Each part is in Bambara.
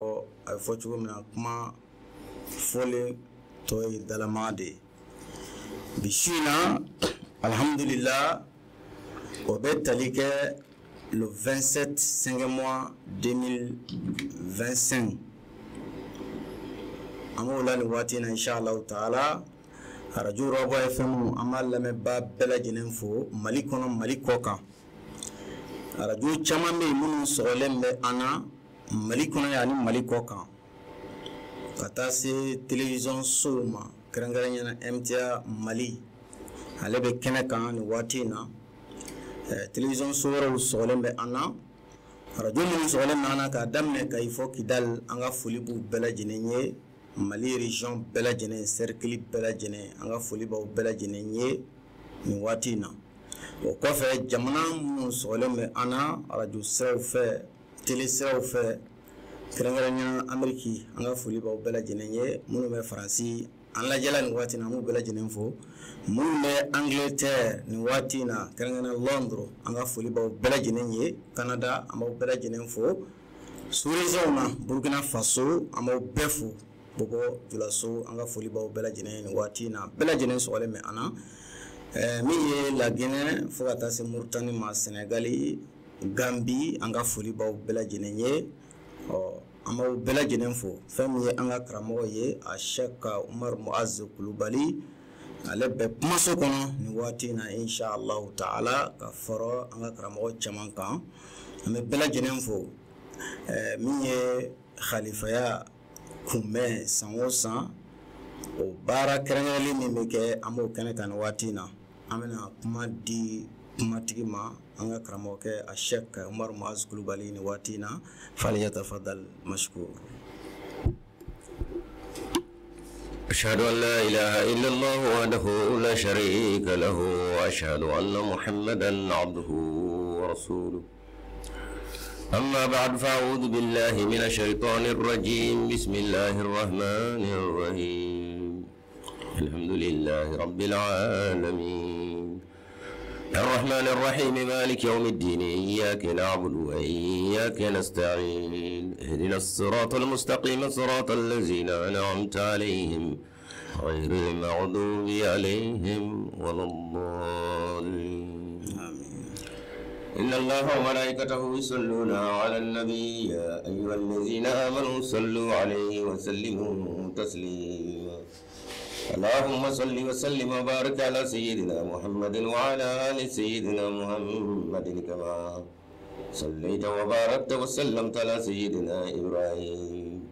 A bɛ fɔ cogo min na, kuma fɔlen tɔ ye dalama de ye. Bi su in na, alhamdulillah, o bɛ tali kɛ le 27 5 mois 2025. An b'o la nin waati in na, inshallah taala. Arajo Rɔbɔ FM, an b'a lamɛnbaa bɛɛ lajɛlen fo, Mali kɔnɔ, Mali kɔ kan. Arajo caman bɛ yen minnu sɔgɔlen bɛ an na Mali kɔnɔ yan ani Mali kɔ kan, ka taa se télévision sow ma, kɛrɛnkɛrɛnnenya la MTA Mali, ale bɛ kɛnɛ kan nin waati in na. Télévision so wɛrɛw sɔgɔlen bɛ an na, arajo minnu sɔgɔlen bɛ an na, k'a daminɛ Kayi fɔ Kidali, an ka foli b'u bɛɛ lajɛlen ye. Mali région bɛɛ lajɛlen, cercle bɛɛ lajɛlen, an ka foli b'aw bɛɛ lajɛlen ye nin waati in na. O kɔfɛ, jamana minnu sɔgɔlen bɛ an na arajo siraw fɛ, télé siraw fɛ, kɛrɛnkɛrɛnnenya Amérique, an ka foli b'aw bɛɛ lajɛlen ye. Minnu bɛ Faransi an lajɛla nin waati in na, an b'u bɛɛ lajɛlen fo. Minnu bɛ Angleterre nin waati in na, kɛrɛnkɛrɛnnenya Londres, an ka foli b'aw bɛɛ lajɛlen ye. Canada, an b'aw bɛɛ lajɛlen fo. Sous-région na, Burkina Faso, an b'aw bɛɛ fo. Bɔbɔ Julaso, an ka foli b'aw bɛɛ lajɛlen ye nin waati in na. Bɛɛ lajɛlen sɔgɔlen bɛ an na. Min ye Laginɛ fo ka taa se Mauritanie ma, Sénégali, Gambie, an ka foli b'aw bɛɛ lajɛlen ye. Ɔ, an b'aw bɛɛ lajɛlen fo. Fɛn min ye an ka karamɔgɔ ye, a Cheikh Umaru Muazu Kulubali, ale bɛ kumaso kɔnɔ nin waati in na, inshallah taala, ka fara an ka karamɔgɔ caman kan. An bɛ bɛɛ lajɛlen fo. Min ye khalifaya kunbɛn san o san, o baara kɛrɛnkɛrɛnlen min bɛ kɛ, an b'o kɛnɛ kan nin waati in na. An bɛna kuma di kumatigi ma, an ka karamɔgɔkɛ a Cheikh Umaru Muazu Kulubali nin waati in na. Falyatafadal mashkur. أشهد أن لا إله إلا الله وحده لا شريك له وأشهد أن محمدا عبده ورسوله. أما بعد، فأعوذ بالله من الشيطان الرجيم. بسم الله الرحمن الرحيم. الحمد لله رب العالمين، الرحمن الرحيم، مالك يوم الدين، إياك نعبد وإياك نستعين، اهدنا الصراط المستقيم، صراط الذين أنعمت عليهم غير المغضوب عليهم ولا الضالين. آمين. إن الله وملائكته يصلون على النبي، يا أيها الذين آمنوا صلوا عليه وسلموا تسليما. اللهم صل وسلم وبارك على سيدنا محمد وعلى آل سيدنا محمد، كما صليت وباركت وسلمت على سيدنا إبراهيم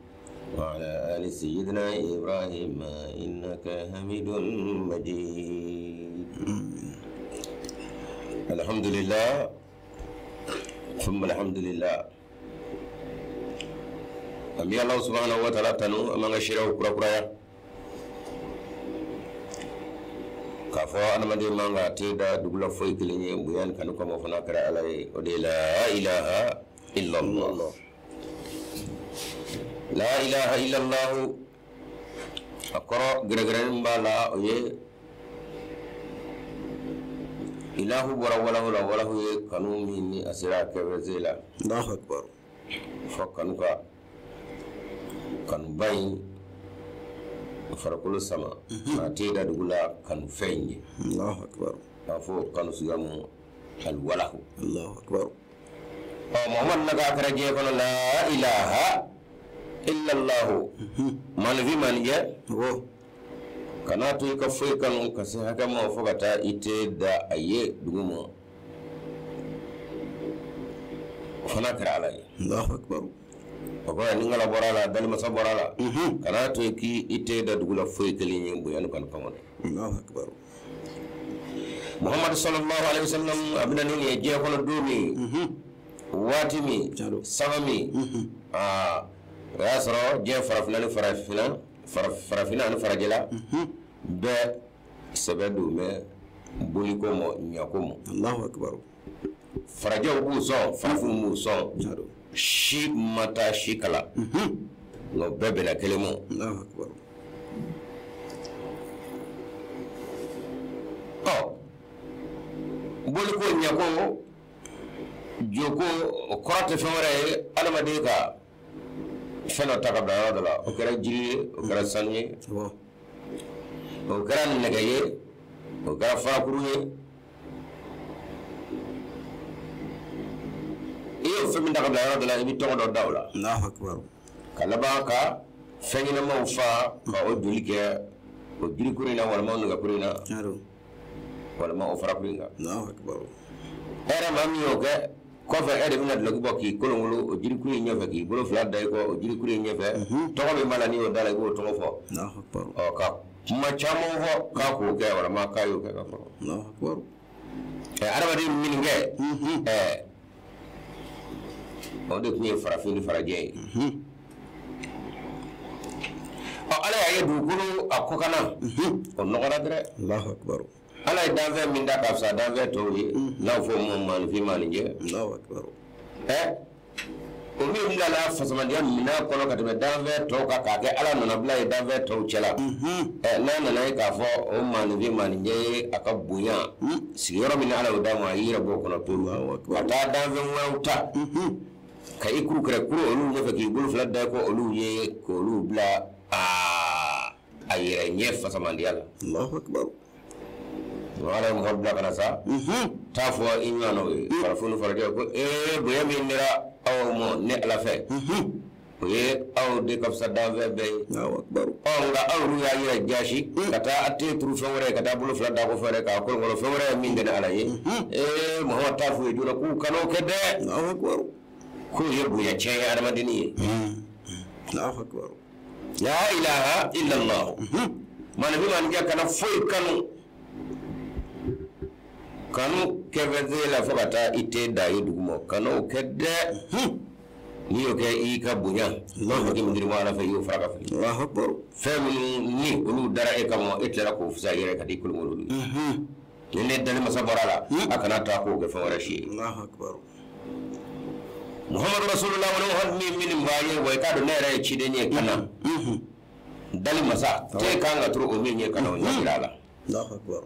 وعلى آل سيدنا إبراهيم، إنك حميد مجيد. الحمد لله ثم الحمد لله. An bɛ Allah subhanahu wa ta'ala tanu, an b'an ka seerew kurakuraya k'a fɔ adamaden man ka te da dugu la foyi kelen ye bonya ni kanu kama fana kɛra Ala ye, o de ye la ilaha illallah. La ilaha illallah, a kɔrɔ gɛrɛgɛrɛnin b'a la, o ye ilahu bɔra walahu la. Walahu ye kanu min ni a sera a kɛfɛse la. Allahu akbar. Fɔ kanu ka kanuba in farikolo sama a tɛ da dugu la kanufɛn in ye. Allahu akbar. K'a fɔ kanu suguya mu alwalahu. Allahu akbar. Ɔ, Muhamadu na k'a kɛra diɲɛ kɔnɔ, la ilaha illallahu, maanifin maanijɛ, Awɔ. Kana to i ka foyi kanu ka se hakɛ ma fo ka taa i tɛ da a ye dugu ma, o fana kɛra Ala ye. Allahu akbar. O kɔrɔ, ni ŋala bɔra a la, dalimasa bɔra a la, kana to k'i i tɛ da dugu la foyi kelen ye bonya ni kanu kama dɛ. Allahu akbar. Muhamadu sallallahu alaihi wasallam, a bɛna ni nin ye diɲɛ kɔnɔ don min, waati min, Tiɲɛ don. Saba min, aa, o y'a sɔrɔ diɲɛ farafinna ni farafinna, farafinna ani farajɛla bɛɛ sɛbɛ don bɛ boliko ma, ɲako ma. Allahu akbar. Farajɛw b'u sɔn, farafinw b'u sɔn. Tiɲɛ don. Si ma taa si kala, nka o bɛɛ bɛnna kelen ma. Allahu akbar. Ɔ, boliko, ɲako, joko, o kɔrɔ tɛ fɛn wɛrɛ ye adamaden ka fɛn dɔ ta ka bila yɔrɔ dɔ la, o kɛra jiri ye, o kɛra sanu ye, o kɛra nɛgɛ ye, o kɛra farakuru ye, i y'o fɛn min ta ka bila yɔrɔ dɔ la, i bɛ tɔgɔ dɔ da o la. Allahu akbar. Ka laban ka fɛn ɲɛnamaw fa ka o joli kɛ o jirikuru in na walima o nɛgɛkuru in na walima o farakuru in kan. Allahu akbar. E yɛrɛ maa min y'o kɛ kɔfɛ, e de bɛna dulɔki bɔ k'i kolonkolon o jirikuru in ɲɛfɛ, k'i bolo fila da i kɔ o jirikuru in ɲɛfɛ. Tɔgɔ min b'a la, n'i y'o da la, i b'o tɔgɔ fɔ. Allahu akbar. Ɔ, ka kuma caman fɔ k'a k'o kɛ walima k'a y'o kɛ ka kɔrɔ. Allahu akbar. Ɛ, adamaden min kɛ, ɛ, o de tun ye farafin ni farajɛ ye. Ɔ, Ala y'a ye dugukolo a kɔkanna, o nɔgɔra dɛrɛ. Allahu akbar. Ala ye danfɛn min da ka fisa danfɛn tɔw ye, n'a fɔ o ma maaninfin maaninjɛ. Allahu akbar. Ɛ, o min bilala fasamandiya minɛn kɔnɔ ka tɛmɛ danfɛn tɔw kan k'a kɛ Ala nana bila ye danfɛn tɔw cɛ la. Ɛ, n'a nana ye k'a fɔ o maaninfin maaninjɛ ye a ka bonya sigiyɔrɔ min na Ala y'o d'a ma, a y'i yɛrɛ bɔ o kɔnɔ pewu ka taa danfɛn wɛrɛw ta ka i kuru kɛrɛ kuru olu ɲɛfɛ, k'i bolo fila da i kɔ olu ye, k'olu bila a yɛrɛ ɲɛ fasamandiya la. Allahu akbar. Ala ye mɔgɔ bila ka na sa, taa fɔ i ɲɔgɔnnaw ye, farafin ni farajɛ, ko ee, bonya min dira aw ma ne Ala fɛ, o ye aw de ka fisa danfɛn bɛɛ ye. Allahu akbar. Ɔ, nka aw yɛrɛ y'a yɛrɛ jaasi ka taa a te turu fɛn wɛrɛ ye, ka taa bolo fila da ko fɛn wɛrɛ k'a kolonkolon fɛn wɛrɛ ye min tɛ ne Ala ye. Ee, Muhamadu, t'a f'u ye joona k'u kan'o kɛ dɛ. Allahu akbar. K'o ye bonya tiɲɛ ye adamadenni ye. Allahu akbar. La ilaha illallah. Maaninfin maaninjɛ kana foyi kanu kanu kɛfɛsen la fo ka taa i te da ye duguma, kan'o kɛ dɛ. N'i y'o kɛ, i ka bonya n'o min dir'i ma Ala fɛ, i y'o fara ka fili. Allahu akbar. Fɛn minnu ni olu dara e kama, e tilara k'o fisaya i yɛrɛ ka di kolonkolon olu ye. Ni ne dali masa bɔra a la, a kana taa k'o kɛ fɛn wɛrɛ si ye. Allahu akbar. Muhamadu Rasulullah, wala Muhamadu min b'a ye wa, i k'a dɔn ne yɛrɛ ye ciden ye ka na dali masa te kan ka turu o min ye, ka na o ɲɛ jira a la. Allahu akbar.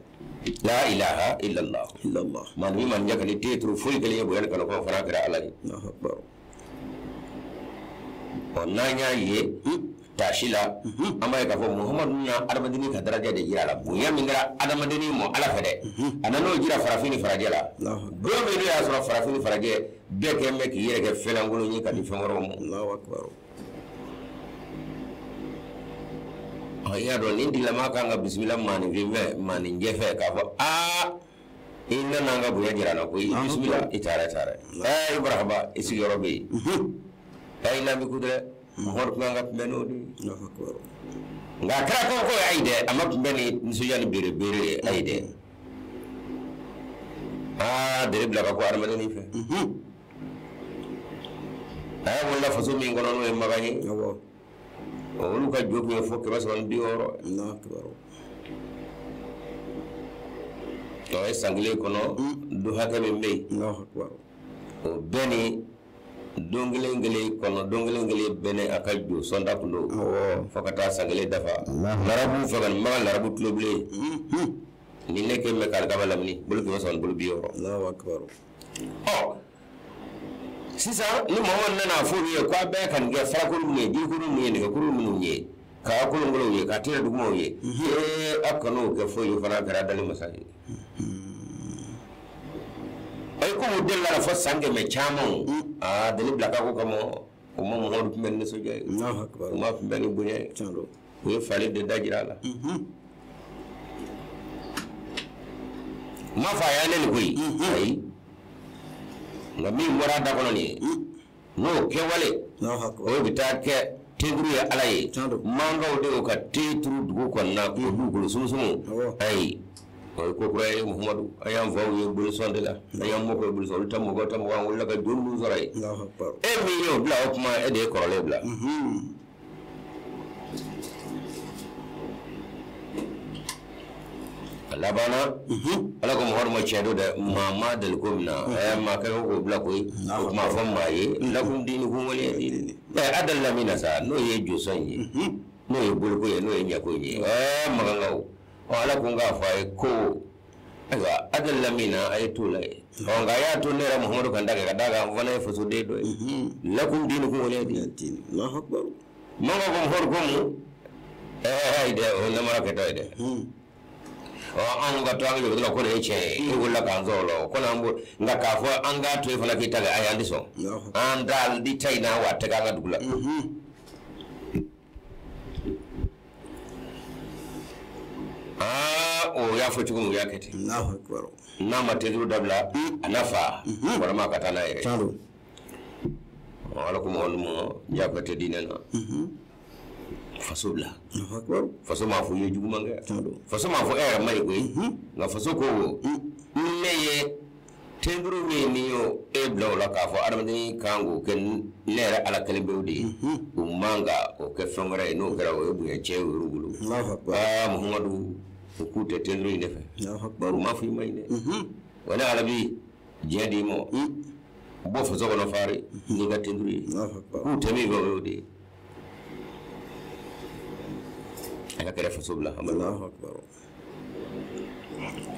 La ilaha illallah. Illallah. Maa min man jɛ ka ni te turu foyi kelen ye bonya ni kanu kɔ fana kɛra Ala ye. Allahu akbar. Ɔ, n'an y'a ye taasi la, an b'a ye k'a fɔ Muhamadu na adamadennin ka daraja de jira a la, bonya min kɛra adamadennin ma Ala fɛ dɛ, a nan'o jira farafin ni farajɛ la. Allahu akbar. Don min n'o y'a sɔrɔ farafin ni farajɛ bɛɛ kɛn bɛ k'i yɛrɛ kɛ fɛnlankolon ye ka di fɛn wɛrɛw ma. Allahu akbar. Ɔ, i y'a dɔn nin tigilama kan ka bisimila maaninfin fɛ maaninjɛ fɛ k'a fɔ aa, i nana an ka bonya jira an na koyi, bisimila, i taara, i taara, ɛɛ, i barahaba, i sigiyɔrɔ bɛ yen. Ɛ, i n'a bɛ ku dɛ, Muhamadu tun kan ka kunbɛn n'o de ye. Allahu akbar. Nka a kɛra ko ye, ayi dɛ, a ma kunbɛn ni nisɔndiya ni berebere ye, ayi dɛ. Aa, dere bila ka ko adamadennin fɛ. A y'a wolola faso min kɔnɔ, n'o ye Makan ye, Awɔ. olu ka jo tun ye fo 360. Allahu akbar. O ye san kelen kɔnɔ don hakɛ min bɛ yen, Allahu akbar. o bɛɛ ni don kelen kelen kɔnɔ, don kelen kelen bɛɛ ni a ka jo sɔnda kun don. Awɔ. Fo ka taa san kelen dafa. Allahu. Larabu fɛ ka nin Makan larabu tulobilen ni ne kɛ bɛ k'alikaba lamini bolo 360. Allahu akbar. Ɔ, sisan ni mɔgɔ nana a fɔ olu ye k'a bɛɛ ka nin kɛ farakuru minnu ye, jirikuru minnu ye, nɛgɛkuru minnu ye, k'a kolonkolonw ye, k'a tɛgɛ dugumaw ye, ee, a kan'o kɛ foyi ye fana kɛra dali masa ye. A ye komi delila ka fɔ san 100 caman o, aa, deli bila ka ko kama, o ma Muhamadu kunbɛn ni nisɔndiya ye, Allahu akbar. o ma kunbɛn ni bonya ye. Tiɲɛ don. U ye fali de da jira a la. U ma fɔ a y'a ne nin koyi, ayi, nka min bɔra a da kɔnɔ nin ye, n'o kɛwale, Allahu akbar. o bɛ taa kɛ tenturu ye Ala ye. Tiɲɛ don. Mankaw de y'o ka te turu dugu kɔnɔna k'o dugukolo sumusumu. Awɔ. Ayi, o ye ko kura ye Muhamadu. An y'an faw ye bolisɔn de la, an y'an mɔkɛw ye bolisɔn, olu ta mɔkɛw ta mɔgɔ, an wulila ka joli minnu sɔrɔ yen. Allahu akbar. E min y'o bila, o kuma e de ye kɔrɔlen bila. A labanna, Ala ko Muhamadu ma, tiɲɛ don dɛ, maa ma deli ko min na, ɛ, maa kɛ ko k'o bila koyi, o kuma fɔ maa ye, lakum diinukum waliya diin. Ɛ, a dalila min na sa, n'o ye josɔn ye, n'o ye boliko ye, n'o ye ɲɛko ye, ɛ, makankaw, ɔ, Ala ko n k'a fɔ a ye ko Ayiwa a delila min na a ye t'o la yen. Ɔ nka a y'a to ne yɛrɛ Muhamadu ka n ta kɛ ka d'a kan n fana ye fasoden dɔ ye. Lakum diinukum waliya diin. Allahu akbar. Mankaw ko Muhamadu ko mun? Ɛɛ ayi dɛ, o ye namara kɛtɔ ye dɛ. Ɔ anw ka to an ka jɔyɔrɔ la ko nin ye tiɲɛ ye. E wulila k'an sɔrɔ o la o ko n'an b'o nka k'a fɔ an k'a to e fana k'i ta kɛ ayi an tɛ sɔn. An t'a di ta in na wa a tɛ k'an ka dugu la. Aa o y'a fɔ cogo min o y'a kɛ ten. Allahu akbar. N'a ma tenturu dabila a n'a fa walima a ka taa n'a yɛrɛ ye. Tiɲɛ don. Ala ko mɔgɔ ninnu diyagoya tɛ diinɛ na. Faso bila. Allahu akbar. Faso m'a fɔ i ye juguman kɛ. Tiɲɛ don. Faso m'a fɔ e yɛrɛ ma ɲi koyi. Nka faso ko ne ye tenturu min ni y'o e bila o la k'a fɔ adamaden kan k'o kɛ ne yɛrɛ Ala kelen pewu de ye. U man ka o kɛ fɛn wɛrɛ ye n'o kɛra o ye bonya cɛ ye o y'olu bolo. Allahu akbar. Aa Muhamadu u k'u tɛ tenturu in de fɛ. Allahu akbar. U m'a fɔ i ma ɲi dɛ. Wa ne Ala bi diɲɛ d'i ma. Bɔ faso kɔnɔ fari n'i ka tenturu ye. Allahu akbar. K'u tɛ min fɛ o y'o de ye. A ka kɛlɛ faso bila. Allahu akbar.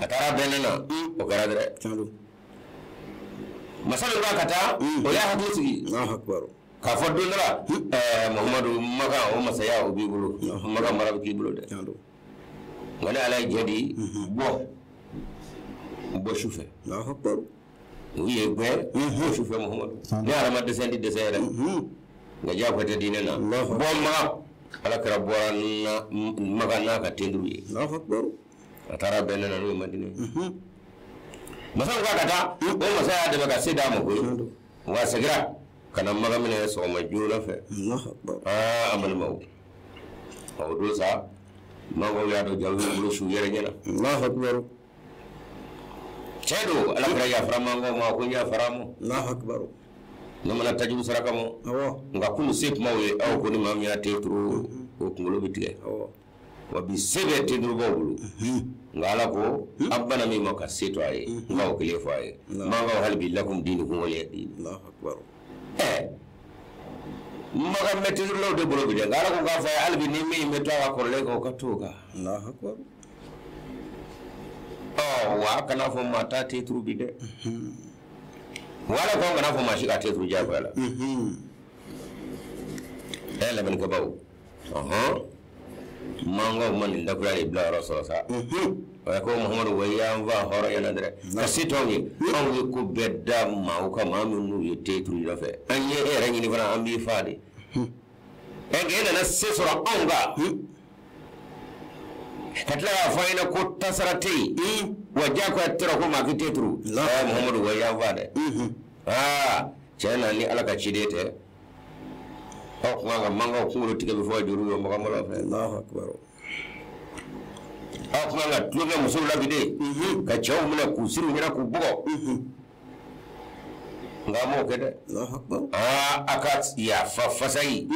A taara bɛn ne na o kɛra dɛ. Tiɲɛ don. Masa min b'a ka taa o y'a hakili sigi. Allahu akbar. K'a fɔ don dɔ la ɛɛ Muhamadu Makan o masaya o b'i bolo. Makan mara bɛ k'i bolo dɛ. Tiɲɛ don. Nka ne Ala ye jɛ di bɔ bɔ su fɛ. Allahu akbar. U ye gbɛ bɔ su fɛ Muhamadu. Ne Ala ma dɛsɛ n tɛ dɛsɛ yɛrɛ. Nka diyagoya tɛ diinɛ na. Allahu Bɔ Makan Ala kɛra bɔra na Makan n'a ka tenturu ye. Allahu akbar. A taara bɛn ne na n'o ye Madinɛ ye. Masa min k'a ka taa o masa y'a dɛmɛ ka se d'a ma koyi. Wa a seginna ka na Makan minɛ sɔgɔma joona fɛ. Allahu akbar. Aa an balimaw o don sa Mankaw y'a dɔn jaw y'u bolo su yɛrɛ ɲɛna. Allahu akbar. Tiɲɛ don Ala kɛra yafara Mankaw ma ko n yafara ma. Allahu akbar. Ne mana tajibu saraka ma. Awɔ. Nka kunu se kumaw ye aw ko ni maa min y'a ten turu o kunkolo bɛ tigɛ. Awɔ. Wa bi se bɛ tenturubaw bolo. Nka Ala ko an banna min ma ka se to a ye nka o kelen fɔ a ye. Mankaw hali bi lakum diinukum waliya diin. Allahu akbar. Ɛɛ Makan bɛ tenturulaw de bolo bi dɛ nka Ala ko k'a fɔ a ye hali bi ni min bɛ to a ka kɔrɔlen kan o ka to o kan. Allahu akbar. Ɔ wa a kana fɔ maa t'a ten turu bi dɛ. Wa Ala ko an kana fɔ maa si ka ten turu diyagoya la. Ɛ lamɛnnikɛbaw ɔhɔn Mankaw ma nin dakuruya de bila yɔrɔ sɔrɔ sa. O ko Muhamadu wa y'an fa hɔrɔnya na dɛ. Ka se t'anw ye anw ye ko bɛɛ da maaw kan maa minnu ye te turu nɔfɛ. An ye e yɛrɛ ɲini fana an b'i fa de. Ɛ nka e nana se sɔrɔ anw kan. Ka tila k'a fɔ an ɲɛna ko tasara tɛ yen. Wa diyagoya tɛ ko maa k'i te turu. Ɛ Muhamadu wa y'an fa dɛ. Aa tiɲɛ na ni Ala ka ciden tɛ. Aw kun kan ka Mankaw kunkolo tigɛ bɛ fɔ juru ye Makan bɔlaw fɛ. Allahu akbar. Aw kun kan ka tulonkɛ musow la bi de. Ka cɛw minɛ k'u siri u ɲɛna k'u bugɔ. Nka an m'o kɛ dɛ. Allahu akbar. Aa a ka yafa fasa yi.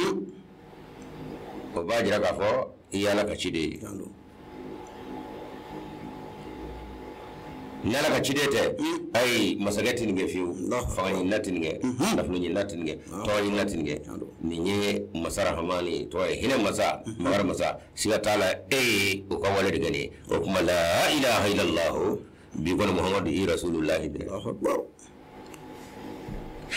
O b'a jira k'a fɔ i ye Ala ka ciden ye. Tiɲɛ don. Ni Ala ka ciden tɛ ayi masakɛ tɛ nin kɛ fiyewu. Fanga ɲinina tɛ nin kɛ. Nafolo ɲinina tɛ nin kɛ. Tɔgɔ ɲinina tɛ nin kɛ. Nin ye masa Rahamani tɔgɔ ye hinɛ masa makari masa siga t'a la e ye o ka wale de kɛ nin ye. O kuma la ilaha illallah bi kɔni Muhamadu i rasulullahi dɛ. Allahu akbar.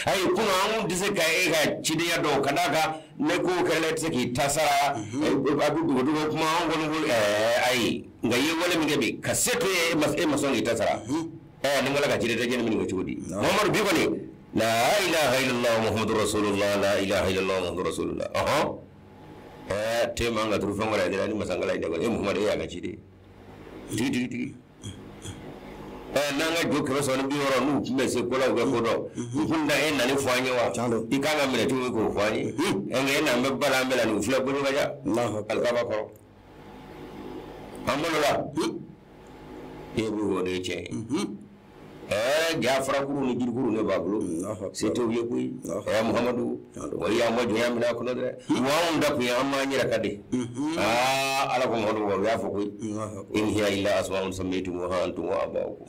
Ayi kunun an kun tɛ se ka e ka cidenya dɔn ka d'a kan ne ko kɛra e tɛ se k'i ta sara a bɛ dugu kuma an kɔni ko ɛɛ ayi nka i ye wale min kɛ bi ka se to ye e ma sɔn k'i ta sara ɛɛ ni n ko ala ka ciden tɛ jɛni min kɛ cogo di Muhamadu bi kɔni la ilaha illallah Muhammadu rasulullah la ilaha illallah Muhammadu rasulullah ɔhɔn ɛɛ te man ka turu fɛn wɛrɛ ye dɛ ni masankala in tɛ kɔni e Muhamadu e y'a ka ciden tigi tigi tigi. Ɛ n'an ka jo 360 n'u tun bɛ se ko la u bɛ ko dɔn u kun da e nani fɔ an ye wa i kan ka minɛ cogo min k'o fɔ an ye ɛ nka e n'an bɛ ba la an bɛ la nin filɛ bolo ka ja alikaba kɔrɔ an bolo la e b'o o de ye tiɲɛ ye ɛɛ ja farakuru ni jirikuru ne b'a bolo se t'u ye koyi ɛ Muhamadu wa y'an bɔ jɔnya minɛ a kɔnɔ dɛ wa anw da kun ye an m'an yɛrɛ ka di aa Ala ko Muhamadu wa u y'a fɔ koyi in hiya illa asma'un sammaytumuha antum wa aba'ukum.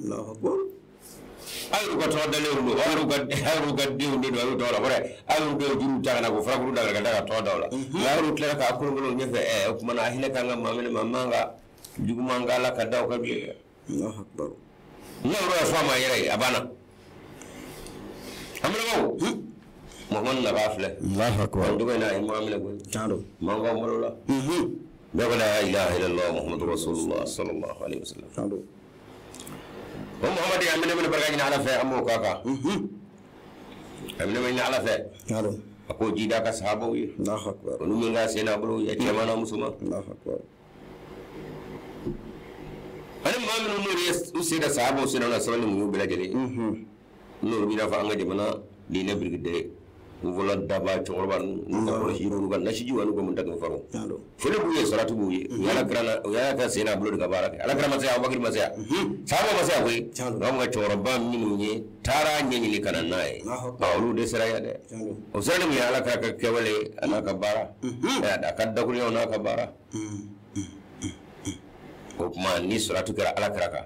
Allahu akbar. Aw y'u ka tɔgɔ dalenw don aw y'u ka denw de don aw y'u tɔgɔ la kɔrɔ aw y'u denw jiriw ta ka na k'o farakuru da ka da ka tɔgɔ da o la nka aw y'u tilara k'a kolonkolon o ɲɛfɛ ɛ o tuma na a hinɛ kan ka maa minɛ maa man ka juguman k'a la ka da o kan bilen dɛ. Allahu akbar. N'o yɛrɛ fɔ a ma yɛrɛ ye, a banna. An balimaw, Muhamadu naba filɛ. Allahu akbar. Nin cogo in na, a ye maa minɛ koyi. Tiɲɛ don. Man k'an balo la. Bɛɛ ko la ilaha illallah Muhammadu rasulullah sallallahu alaihi wasallam. Tiɲɛ don. O Muhamadu, an bɛ ne barika ɲini Ala fɛ, an b'o k'a kan. An bɛ ne ɲini Ala fɛ. Tiɲɛ don. A k'o jida a ka sahabaw ye. Allahu akbar. Olu min ka sen n'a bolo ye, cɛman n'a musoman. Allahu akbar. Ani maa minnu n'olu ye u sen da sahabaw sen na, sabali muɲu bɛɛ lajɛlen ye. N'olu b'i n'a fɔ an ka jamana diinɛ birikiden volant daba cɛkɔrɔba ninnu, n'u ka kɔlɔsi n'u ka nasijiw an'u ka muntakin fariw. Tiɲɛ don. Foli b'u ye, sarati b'u ye. U ye Ala kira na, u ye Ala kira sen n'a bolo de ka baara kɛ. Ala kira ma se yan, Abubakar ma se yan, sahabaw ma se yan koyi. Tiɲɛ don. Nka anw ka cɛkɔrɔba minnu ye taara ɲɛɲini ka na n'a ye, Allahu akbar. olu de sera yan dɛ. Tiɲɛ don. O sera ni mun ye? Ala kira ka kɛwale a n'a ka baara, a ka dakuruɲaw n'a ka baara. O tuma ni suratu kɛra Ala kira kan,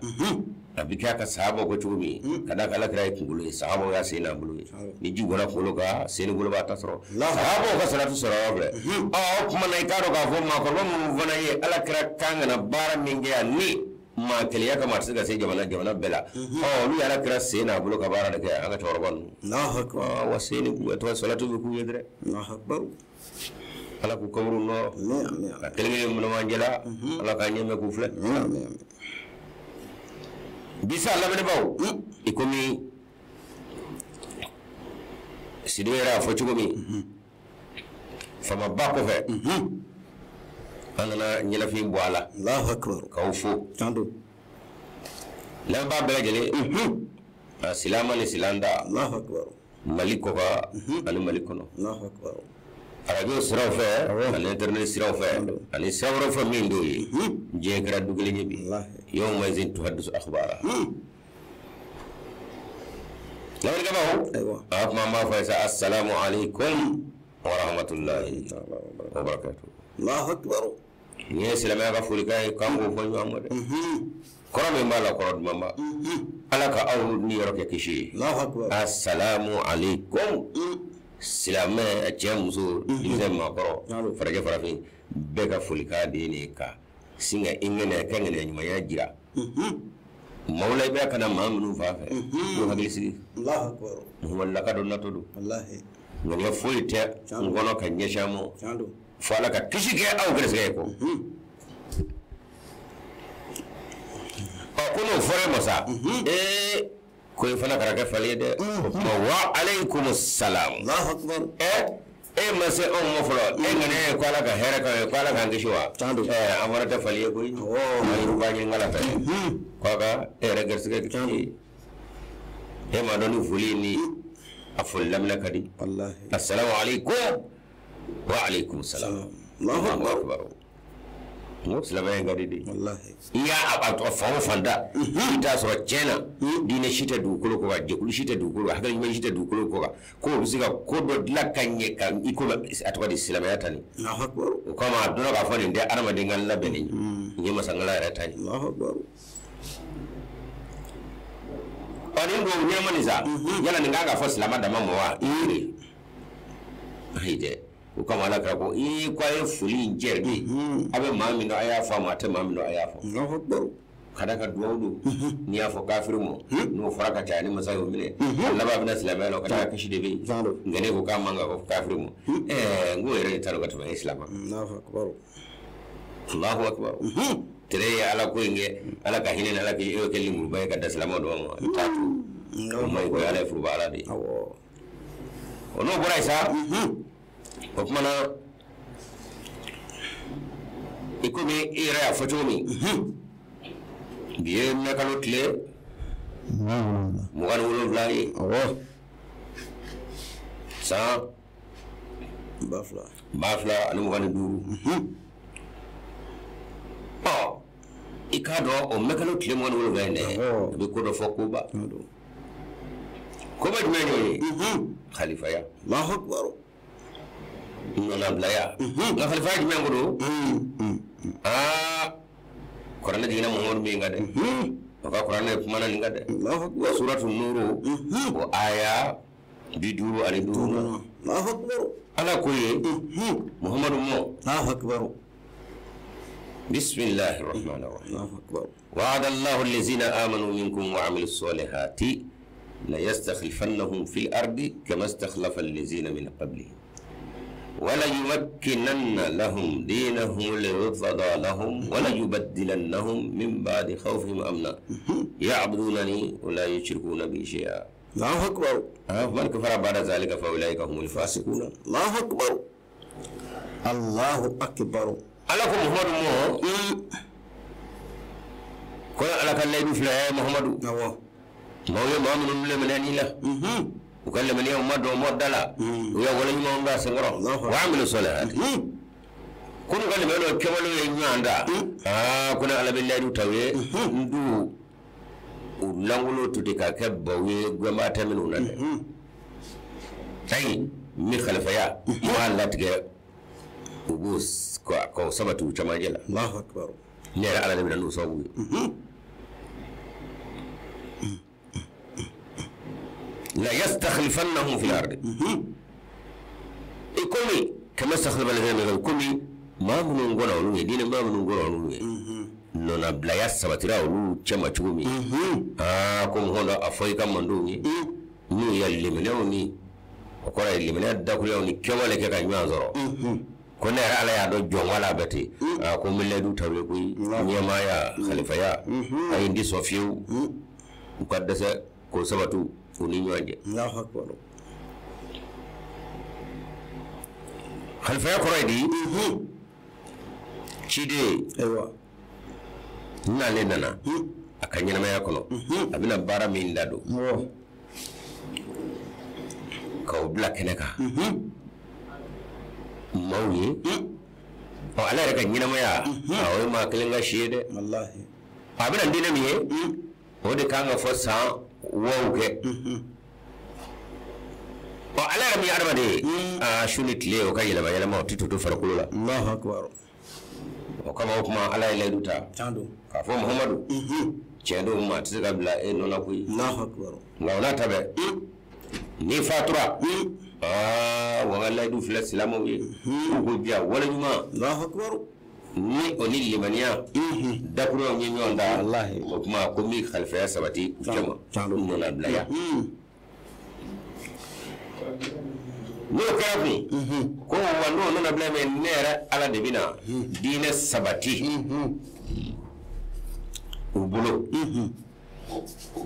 a bɛ kɛ a ka sahabaw ko cogo min, ka d'a kan Ala kira ye kunkolo ye, sahabaw y'a sen n'a bolo ye. Ni ji bɔra kunkolo kan, sen ni bolo b'a ta sɔrɔ. Sahabaw ka suratu sɔrɔ yɔrɔ filɛ. Ɔ, o tuma na, i k'a dɔn k'a fɔ maakɔrɔba minnu fana ye Ala kira kan ka na baara min kɛ yan, ni maa kelenya kama a tɛ se ka se jamana jamana bɛɛ la, ɔ, olu ye Ala kira sen n'a bolo ka baara de kɛ, an ka cɛkɔrɔba ninnu. Allahu akbar. Wa sen ni tɔgɔ salatu bɛ k'u ye dɛ. Allahu akbar. Ala k'u kaburu nɔrɔ. Amin, amin. Ka kelen kelen minnu b'an jɛla, Ala k'an ɲɛmɛ k'u filɛ. Amin, amin, amin. Bisa lamɛnibaaw, i komi Sidibe yɛrɛ y'a fɔ cogo min, faamaba kɔfɛ, an nana ɲɛnafin bɔ a la. Allahu akbar. K'aw fo. Tiɲɛ don. Lamɛnbaa bɛɛ lajɛlen, a silama ni silanda. Allahu akbar. Mali kɔkan ani Mali kɔnɔ. Allahu akbar. Arajo siraw fɛ ani internet siraw fɛ ani sira wɛrɛw fɛ min t'o ye, diɲɛ kɛra du kelen ye bi. Wallahi. Yawma izin tuhaddisu akhbara. Lamɛnnikɛbaaw, Ayiwa. a tuma an b'a fɔ ye sa, assalamu alaikum wa rahmatullahi wa barakatuh. Allahu akbar. Nin ye silamɛya ka folikan ye, k'an k'o fɔ ɲɔgɔn ma dɛ. Kɔrɔ min b'a la, kɔrɔ duman ba, Ala ka aw ni yɔrɔ kɛ kisi ye. Allahu akbar. Assalamu alaikum. Silamɛ cɛ, muso, denmisɛn, maakɔrɔ, farajɛ, farafin, bɛɛ ka folikan de ye nin ye, ka sin ka i ŋɛnɛ ka ŋɛnɛ ɲumanya jira maaw la, i bɛ ka na maa minnu fan fɛ, k'u hakili sigi. Allahu akbar. Muhamadu laka dɔ natɔ don. Wallahi. Ŋaniya foyi tɛ n kɔnɔ ka ɲɛsin a ma Tiɲɛ don. fo Ala ka kisi kɛ aw gɛrɛsɛgɛ ye kɔ. Ɔ, ko n'o fɔra e ma sa, ee, ko i fana kana kɛ fali ye dɛ. O tuma, wa aleykum salam. Allahu akbar. Ɛ, e ma se anw ma fɔlɔ, e ŋaniya ye ko Ala ka hɛrɛ k'an ye, ko Ala k'an kisi wa. Tiɲɛ don. Ɛ, an fana tɛ fali ye koyi. An yɛrɛ b'a ɲini Ala fɛ k'a ka e yɛrɛ gɛrɛsɛgɛ kisi ye. E m'a dɔn ni foli ni a foli laminɛ ka di. Wallahi. Assalamu alaikum. Wa alaikum salam. Allahu akbar. Akbar. N ko silamɛya in ka di de. Wallahi. I y'a a fan o fan da, i t'a sɔrɔ tiɲɛ na diinɛ si tɛ dugukolo kɔ kan, jɛkulu si tɛ dugukolo kan, hakili ɲuman si tɛ dugukolo kɔ kan ko o bɛ se ka ko dɔ dilan ka ɲɛ ka i ko a tɔgɔ di silamɛya ta nin. Allahu akbar. O kama a dɔnna k'a fɔ nin tɛ adamaden ka labɛnni ye, nin ye masangala yɛrɛ ta ye. Allahu akbar. Ɔ, nin duwawu ɲɛnama nin sa, yala nin kan ka fɔ silamɛ dama ma wa? I yɛrɛ ayi dɛ. O kama Ala kira ko ee, ko a ye foli in jɛ de, a bɛ maa min dɔn a y'a fɔ a ma, a tɛ maa min dɔn a y'a fɔ. Allahu akbar. Ka da ka duwawu don, n'i y'a fɔ kafiri ma, n'o fɔra ka caya ni masa y'o minɛ, a laban bɛna silamɛya la, o ka taa kisi de bɛ yen. Tiɲɛ don. Nka ne ko k'a man kan ka fɔ kafiri ma, ɛɛ, n k'o yɛrɛ de t'a dɔn ka tɛmɛ e silamɛ kan. Allahu akbar. Allahu akbar. Tere ye Ala ko in kɛ, Ala ka hinɛ ni Ala k'i e kɛ lemuruba ye ka da silamɛw dɔn ma, i t'a to o ma ɲi koyi. Ala ye furuba Ala de ye. Awɔ. O n'o bɔra yen sa, o tuma na, i komi i yɛrɛ y'a fɔ cogo min, bi ye mɛkalo tile 27 ye. Awɔ. San 2000. 2025. Ɔ, i k'a dɔn o mɛkalo tile 27 in dɛ, Awɔ. i bɛ ko dɔ fɔ koba. Tiɲɛ don. Koba jumɛn y'o ye? Khalifaya. Allahu akbar. Nɔnabilaya. Nka khalifaya jumɛn ko don? Aa, kuranɛ jiginna Muhamadu min kan dɛ, o ka kuranɛ kumana nin kan dɛ. Allahu akbar. Suratu nuru, o aya 55 na. Allahu akbar. Ala ko ye Muhamadu mɔ. Allahu akbar. Bisimilahi rahmani rahim. Allahu akbar. وعد الله الذين آمنوا منكم وعملوا الصالحات ليستخلفنهم في الأرض كما استخلف الذين من قبلهم وليمكنن لهم دينهم الذي ارتضى لهم وليبدلنهم من بعد خوفهم أمنا يعبدونني ولا يشركون بي شيئا. Allahu akbar. من كفر بعد ذلك فأولئك هم الفاسقون. Allahu akbar. Allahu akbar. Ala ko Muhammadu mɔ ko ala ka layidu filɛ Muhammadu. Awɔ. Maaw ye maa minnu lemɛnɛ la u ka lemɛnɛyaw ma dɔn mɔ da la u ya wale ɲumanw da senkɔrɔ wa amilu salihati ko n'u ka lemɛnɛw kɛwalew ye ɲɔgɔn da aa ko ne ala bɛ layidu ta u ye n du u langolo to ten k'a kɛ baw ye gɛnbaa tɛ minnu na dɛ ayi min khalifaya u b'a latigɛ u b'o k'o sabati u camancɛ la. Allahu akbar. Ne yɛrɛ ala de bɛ na n'o sababu ye. La yastakhlifannahum fil ardi i komi kama istakhlafa alladhina min qablihim komi maa minnu kɔnna olu ye diinɛ maa minnu kɔnna olu ye nɔnabilaya sabatira olu cɛma cogo min aa ko hɔn a fɔ i ka mandenw ye n'u ye lemɛnɛw ni o kɔrɔ ye lemɛnɛ dakuruyaw ni kɛwale kɛ ka ɲɔgɔn sɔrɔ ko ne yɛrɛ ala y'a dɔn jɔn wala bɛ ten aa ko n bɛ layidu ta u ye koyi ɲɛmaaya khalifaya a ye n ti sɔn fiyewu u ka dɛsɛ k'o sabati u ni ɲɔgɔn cɛ. Allahu akbar. Khalifaya kɔrɔ ye di ciden Ayiwa. n'ale nana a ka ɲɛnamaya kɔnɔ a bɛna baara min da don Awɔ. k'o bila kɛnɛ kan maaw ye ɔ ale yɛrɛ ka ɲɛnamaya o ye maa kelen ka si ye dɛ. Wallahi. A bɛna diinɛ min ye o de kan ka fɔ san wɔw kɛ ɔ ala yɛrɛ min ye adamaden ye aa su ni tile o ka yɛlɛma yɛlɛma o tɛ to farikolo la. Allahu akbar. O kama o kuma ala ye layidu ta Tiɲɛ don. k'a fɔ Muhammadu tiɲɛ don maa tɛ se ka bila e nɔ la koyi Allahu akbar. nka o n'a ta bɛɛ n'i fatura aa wa n ka layidu filɛ silamɛw ye k'u ko diya wale ɲuman Allahu akbar. ni o ni limaniya dakuruyaw ye ɲɔgɔn da Wallahi. o kuma ko n b'i khalifaya sabati u cɛma Tiɲɛ don. nɔnabilaya n'o kɛra kun ko wa n'o nɔnabila min ne yɛrɛ ala de bɛna diinɛ sabati u bolo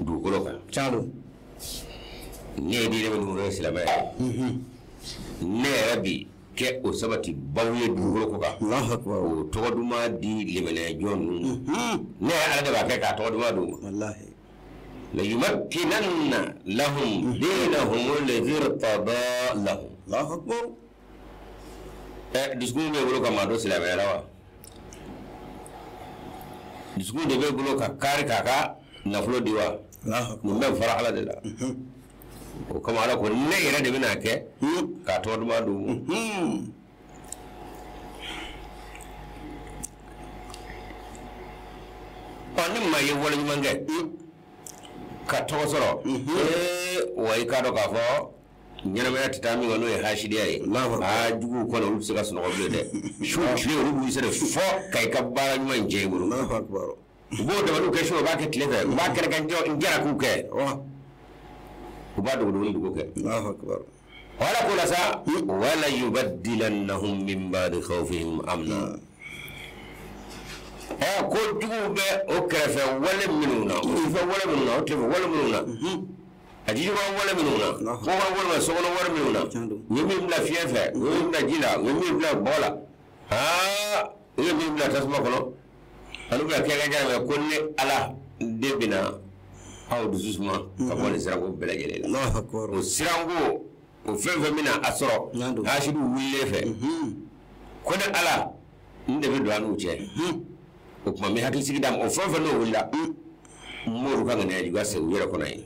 dugukolo kan. Tiɲɛ don. Ne ye diinɛ minnu ye silamɛya ye ne yɛrɛ bi kɛ o sabati baw ye dugukolo ko kan Allahu akbar. o tɔgɔ duman di lemɛnɛ jɔn ninnu ma ne yɛrɛ ala de b'a kɛ k'a tɔgɔ duman d'u ma. Wallahi. ليمكنن لهم دينهم الذي ارتضى لهم. Allahu akbar. Dusukun bɛ bolo ka maa dɔ silamɛya la wa dusukun de bɛ bolo ka kari k'a ka nafolo di wa Allahu akbar. nin bɛɛ fɔra ala de la o kama ala ko ne yɛrɛ de bɛna kɛ k'a tɔgɔ duman d'u ma. Ɔ ni maa ye wale ɲuman kɛ ka tɔgɔ sɔrɔ ee wa i k'a dɔn k'a fɔ ɲɛnamaya tɛ taa min kɔ n'o ye hasidiya ye Allahu akbar. aa juguw kɔnɔ olu tɛ se ka sunɔgɔ bilen dɛ su tile olu b'u sɛnɛ fɔ ka i ka baara ɲuman in jɛ i bolo Allahu akbar. u b'o dabaliw kɛ su u b'a kɛ tile fɛ u b'a kɛrɛ kɛ n jara k'u kɛ Wa. u b'a dogo dogo dogo kɛ Allahu akbar. wala ko la sa wala yubaddilannahum min ba'di khawfihim amna ko juguw bɛ o kɛrɛfɛ wale minnu na o sufɛ wale minnu na o tilefɛ wale minnu na a jijukɔrɔ wale minnu na kɔkɔrɔ wale minnu na sokɔnɔ wale minnu na Tiɲɛ don. u ye min bila fiɲɛ fɛ u ye min bila ji la u ye min bila bɔgɔ la aa u ye min bila tasuma kɔnɔ ani bɛna kɛ ka jara ko ne ala de bɛna aw dusu suma ka bɔ nin siranko bɛɛ lajɛlen la Allahu akbar. o siranko o fɛn fɛn bɛna a sɔrɔ Tiɲɛ don. hasidiw wulilen fɛ ko ne ala n de bɛ don an n'u cɛ o tuma n bɛ hakilisigi d'a ma o fɛn fɛn n'o wulila n b'olu ka ŋaniya juguya segin u yɛrɛ kɔnɔ yen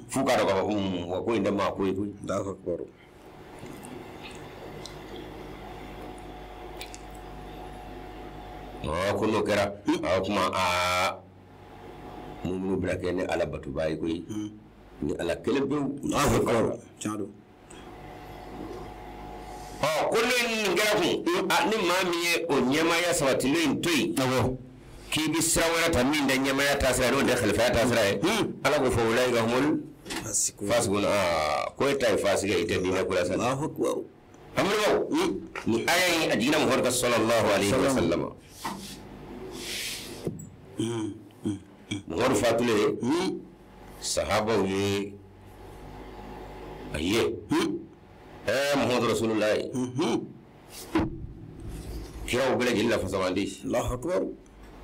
f'u k'a dɔn k'a fɔ wa ko in tɛ maa ko ye koyi. Allahu akbar. Ɔ ko n'o kɛra o tuma aa muminu bɛna kɛ ni ala batoba ye koyi ni ala kelen pewu. Allahu akbar. Tiɲɛ don. Ɔ ko ne nin kɛra kun ni maa min ye o ɲɛmaaya sabatilen in to yen k'i bɛ sira wɛrɛ ta min tɛ ɲɛmaaya taasira ye n'o tɛ khalifaya taasira ye ala ko fa ulaika humul fasikun ko e ta ye fasigi ye i tɛ diinɛ ko la sa. An balimaw nin aya in a jiginna Muhamadu kan sallallahu alayhi wa sallam. Muhamadu fatulen sahabaw ye a ye Muhamadu Rasulullahi kiraw bɛɛ lajɛlen la fasamandi. Allahu akbar.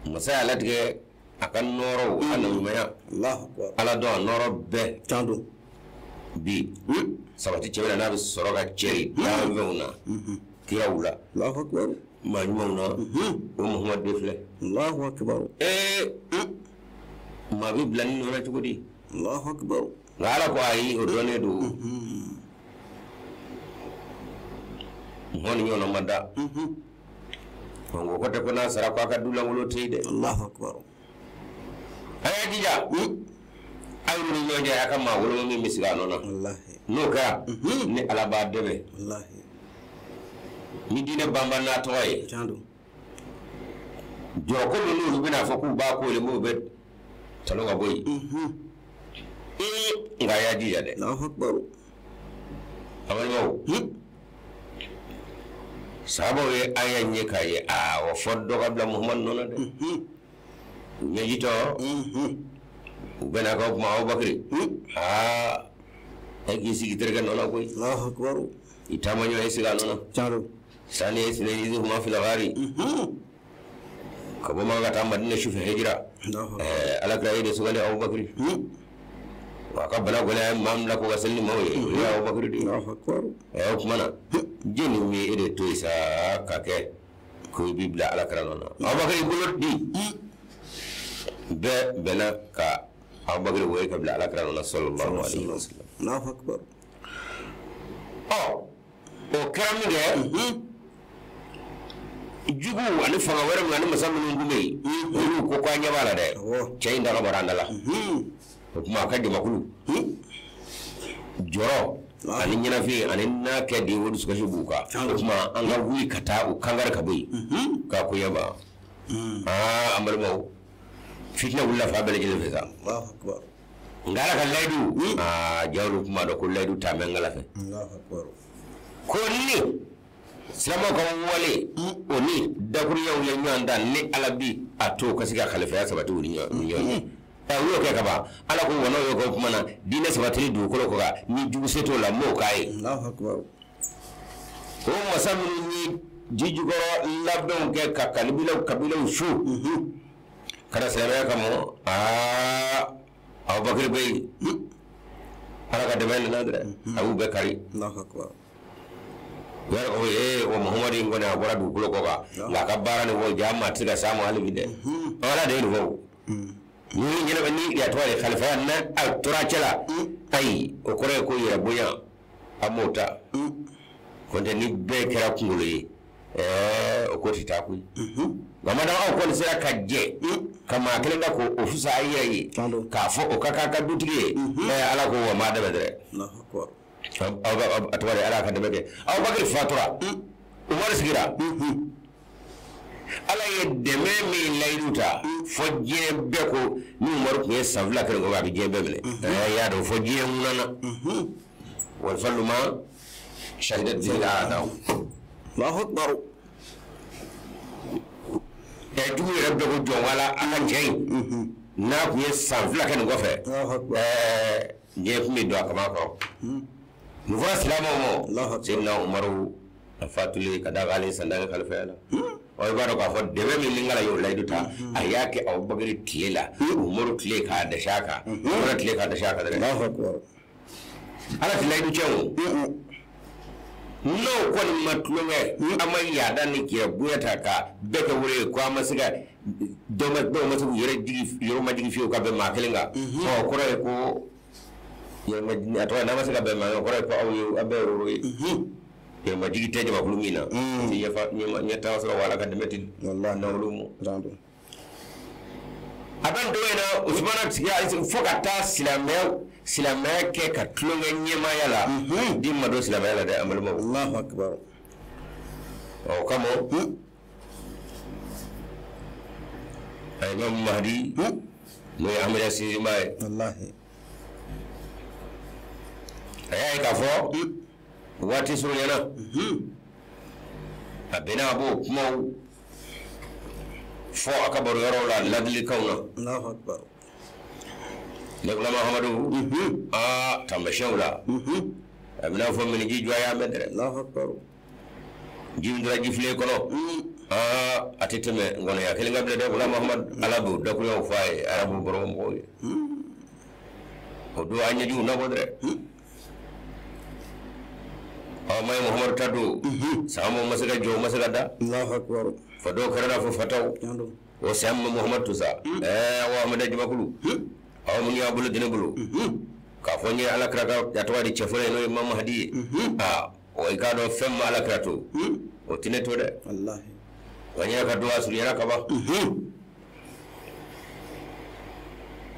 Masa y'a latigɛ a ka nɔɔrɔw a na ɲumanya. Allahu akbar. Ala dɔn a nɔɔrɔ bɛɛ. Tiɲɛ don. Bi sabati cɛ bɛ na n'a bɛ sɔrɔ ka cɛri danfɛnw na kiraw la. Allahu akbar. Maa ɲumanw na o Muhamadu de filɛ. Allahu akbar. Maa bɛ bila nin nɔ la cogo di? Allahu akbar. Nka ala ko ayi o dɔnnen don. Mɔgɔ ni ɲɔgɔn ma da. O ko tɛ ko n'a sara ko a ka du lankolon tɛ yen dɛ. Allahu akbar. A y'a jija. Aw ni ɲɔgɔn cɛ a ka maa woloma min bɛ sigi a nɔ na. Walahi. N'o kɛra ni ala b'a dɛmɛ. Walahi. Ni diinɛ banban n'a tɔgɔ ye. Tiɲɛ don. Jɔrɔko min n'olu bɛna fɔ k'u b'a ko ye m'o bɛ talon ka bɔ yen. Nka a y'a jija dɛ. Allahu akbar. A balimaw. Sahabaw ye aya in ye k'a ye aa o fɔ dɔ ka bila Muhamadu nɔ na dɛ. U ɲɛjitɔ u bɛna ka kuma Abubakari aa e k'i sigi terikɛ nɔ na koyi. Allahu akbar. I taama ɲɔgɔn e sigi a nɔ na. Tiɲɛ don. Sani ye sinɛ yi kuma filagari. Ka bɔ Maka ka taa Madina sufɛ hijira. Ala kira ye de sugandi Abubakari. Wa a ka bana gɛlɛya ye maa min bila ko ka seli ni maaw ye o ye Abubakari de ye. Allahu akbar. O tuma na jɛnni bɛ e de to yen sa ka kɛ ko i b'i bila ala kira nɔ na. Abubakari bolo di bɛɛ bɛnna ka Abubakari wele ka bila ala kira nɔ na sallallahu alayhi wa sallam. Allahu akbar. Ɔ o kɛra min kɛ juguw ani fanga wɛrɛ min ani masa minnu tun bɛ yen olu ko k'an ɲɛ b'a la dɛ cɛ in daga bɔra an da la. O tuma a ka jamakulu jɔrɔ ani ɲɛnafin ani n'a kɛ de o dusukasi b'u kan. O tuma an ka wuli ka taa u kankari ka bɔ yen k'a ko ɲɛba. Aa an balimaw fitinɛ wulila fan bɛɛ lajɛlen fɛ sa. Nka ala ka layidu aa jawulu kuma dɔn ko layidu taa bɛ n kala fɛ. Ko ni silamɛw ka wale o ni dakurunyaw ye ɲɔgɔn dan ni ala bi a to ka se ka khalifaya sabati u ni ɲɔgɔn cɛ. U y'o kɛ ka ban ala ko wa n'o y'o kɛ o tuma na diinɛ sabatili dugukolo kɔ kan ni jugu se t'o la n b'o k'a ye. O masa minnu ye ji jukɔrɔ labɛnw kɛ ka kabilaw su ka na silamɛya kama aa Abubakari bɛ yen ala ka dɛmɛ nana dɛ a y'u bɛɛ kari. U yɛrɛ ko o Muhamadu in kɔni a bɔra dugukolo kɔ kan nka a ka baara nin fɔ ja maa tɛ se ka s'a ma hali bi dɛ. Ala de ye nin fɔ o. Ni ɲɛnama ni ya tɔgɔ ye khalifaya n'a a tora cɛ la ayi o kɔrɔ ye ko yɛrɛ bonya a m'o ta ko tɛ ni bɛɛ kɛra kunkolo ye o ko tɛ taa koyi. Nka madama aw kɔni sera ka jɛ ka maa kelen da k'o fisaya i yɛrɛ ye k'a fɔ o ka k'a ka dutigi ye ala ko wa maa dɛmɛ dɛ. A tɔgɔ de ala ka dɛmɛ kɛ Abubakari fatura Umaru sigira. Ala ye dɛmɛ min layidu ta fɔ diɲɛ bɛɛ ko ni Umaru tun ye san 2 kɛ a bɛ diɲɛ bɛɛ minɛ. I y'a dɔn fɔ diɲɛ ŋunana. Wal fadlu ma shahidat bihi al-a'daa. Allahu akbar. Jugu yɛrɛ bɛɛ ko jɔn wala a ka cɛ in n'a tun ye san 2 kɛ nin kɔfɛ diɲɛ tun bɛ don a kama kɔrɔ. Nin fɔra silamɛw ma Seydina Umaru a fatulen ka d'a kan ale ye san 10 kɛ khalifaya la. Ɔ i b'a dɔn k'a fɔ dɛmɛ min ni Ala y'o layidu ta a y'a kɛ Abubakari tile la Umaru tile k'a dɛsɛ a kan Umaru tile k'a dɛsɛ a kan dɛ. Ala tɛ layidu tiɲɛ o. N'o kɔni ma tulonkɛ an ma yaada ni yɛrɛ bonya ta ka bɛɛ kɛ wele ye ko an ma se ka dɔw ma se k'u yɛrɛ jigi yɔrɔ ma jigi fiyewu ka bɛn maa kelen kan. Ɔ kɔrɔ ye ko a tɔgɔ n'an ma se ka bɛn maa kan kɔrɔ ye ko aw ye aw bɛɛ ye woro ye. Yɛrɛmajigi tɛ jamakulu min na ɲɛtaga sɔrɔ wala ka dɛmɛ ti nawlu mu. A bɛ nin in na Usumana sigira fo ka taa silamɛya kɛ ka tulonkɛ ɲɛmaaya la den ma don silamɛya la dɛ an balimaw. Allahu akbar. O kama a Imam Mahdi n'o ye Ahmadiya sinsinbaa ye, wallahi, a y'a ye k'a fɔ waati surunyana, a bɛnna a b'o kumaw fɔ a ka baro yɔrɔw la ladilikanw na. Allahu akbar. Ne Gulama Mahamadu, aa taamasiyɛnw la, a bɛna fɔ miniji jɔ a y'a mɛn dɛ. Allahu akbar. Ji min tora jifilen kɔnɔ, aa a tɛ tɛmɛ ngɔnɔya kelen kan bilen dɛ. Gulama Mahamadu, Ala b'o dakuruɲaw fɔ a ye, arabu baro mɔgɔw ye. O don an ɲɛjiw na bɔ dɛ. Aw ma ye Muhamadu ta don, sahabaw ma se ka jɔ, u ma se ka da. Allahu akbar. Fɔ dɔw kɛra n'a fɔ fataw. Tiɲɛ don. O saya ma Muhamadu to sa, ɛɛ aw Amadu jamakulu, aw minnu y'a bolo di ne bolo k'a fɔ n ye Ala kira ka a tɔgɔ di cɛ fɔlɔ ye, n'o ye Imam Mahdi ye, aa o i k'a dɔn fɛn min ma Ala kira to, o tɛ ne to dɛ. Wallahi. Wa n yɛrɛ ka don a surunyara kaban,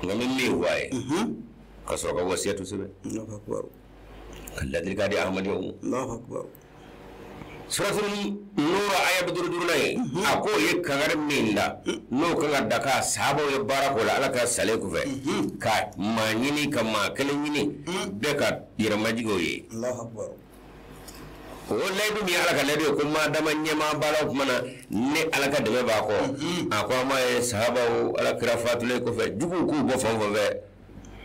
nka n bɛ min fɔ a ye, ka sɔrɔ ka wasiyatu sɛbɛn, Allahu akbar. ka ladilikan di Ahmadiyaw ma. Allahu akbar. Suratul Nur aya 55 ye, a k'o ye kangari min da, n'o kan ka da k'a sahabaw ye baara k'o la Ala ka salen kɔfɛ, ka maa ɲini, ka maa kelen ɲini bɛɛ ka yɛrɛmajigin o ye. Allahu akbar. O layidu min ye Ala ka layidu ye, ko maa dama ɲɛmaa b'a la, o tuma na ni Ala ka dɛmɛ b'a kɔ, a ko an m'a ye sahabaw Ala kira fatulen kɔfɛ, juguw k'u bɔ fan o fan fɛ,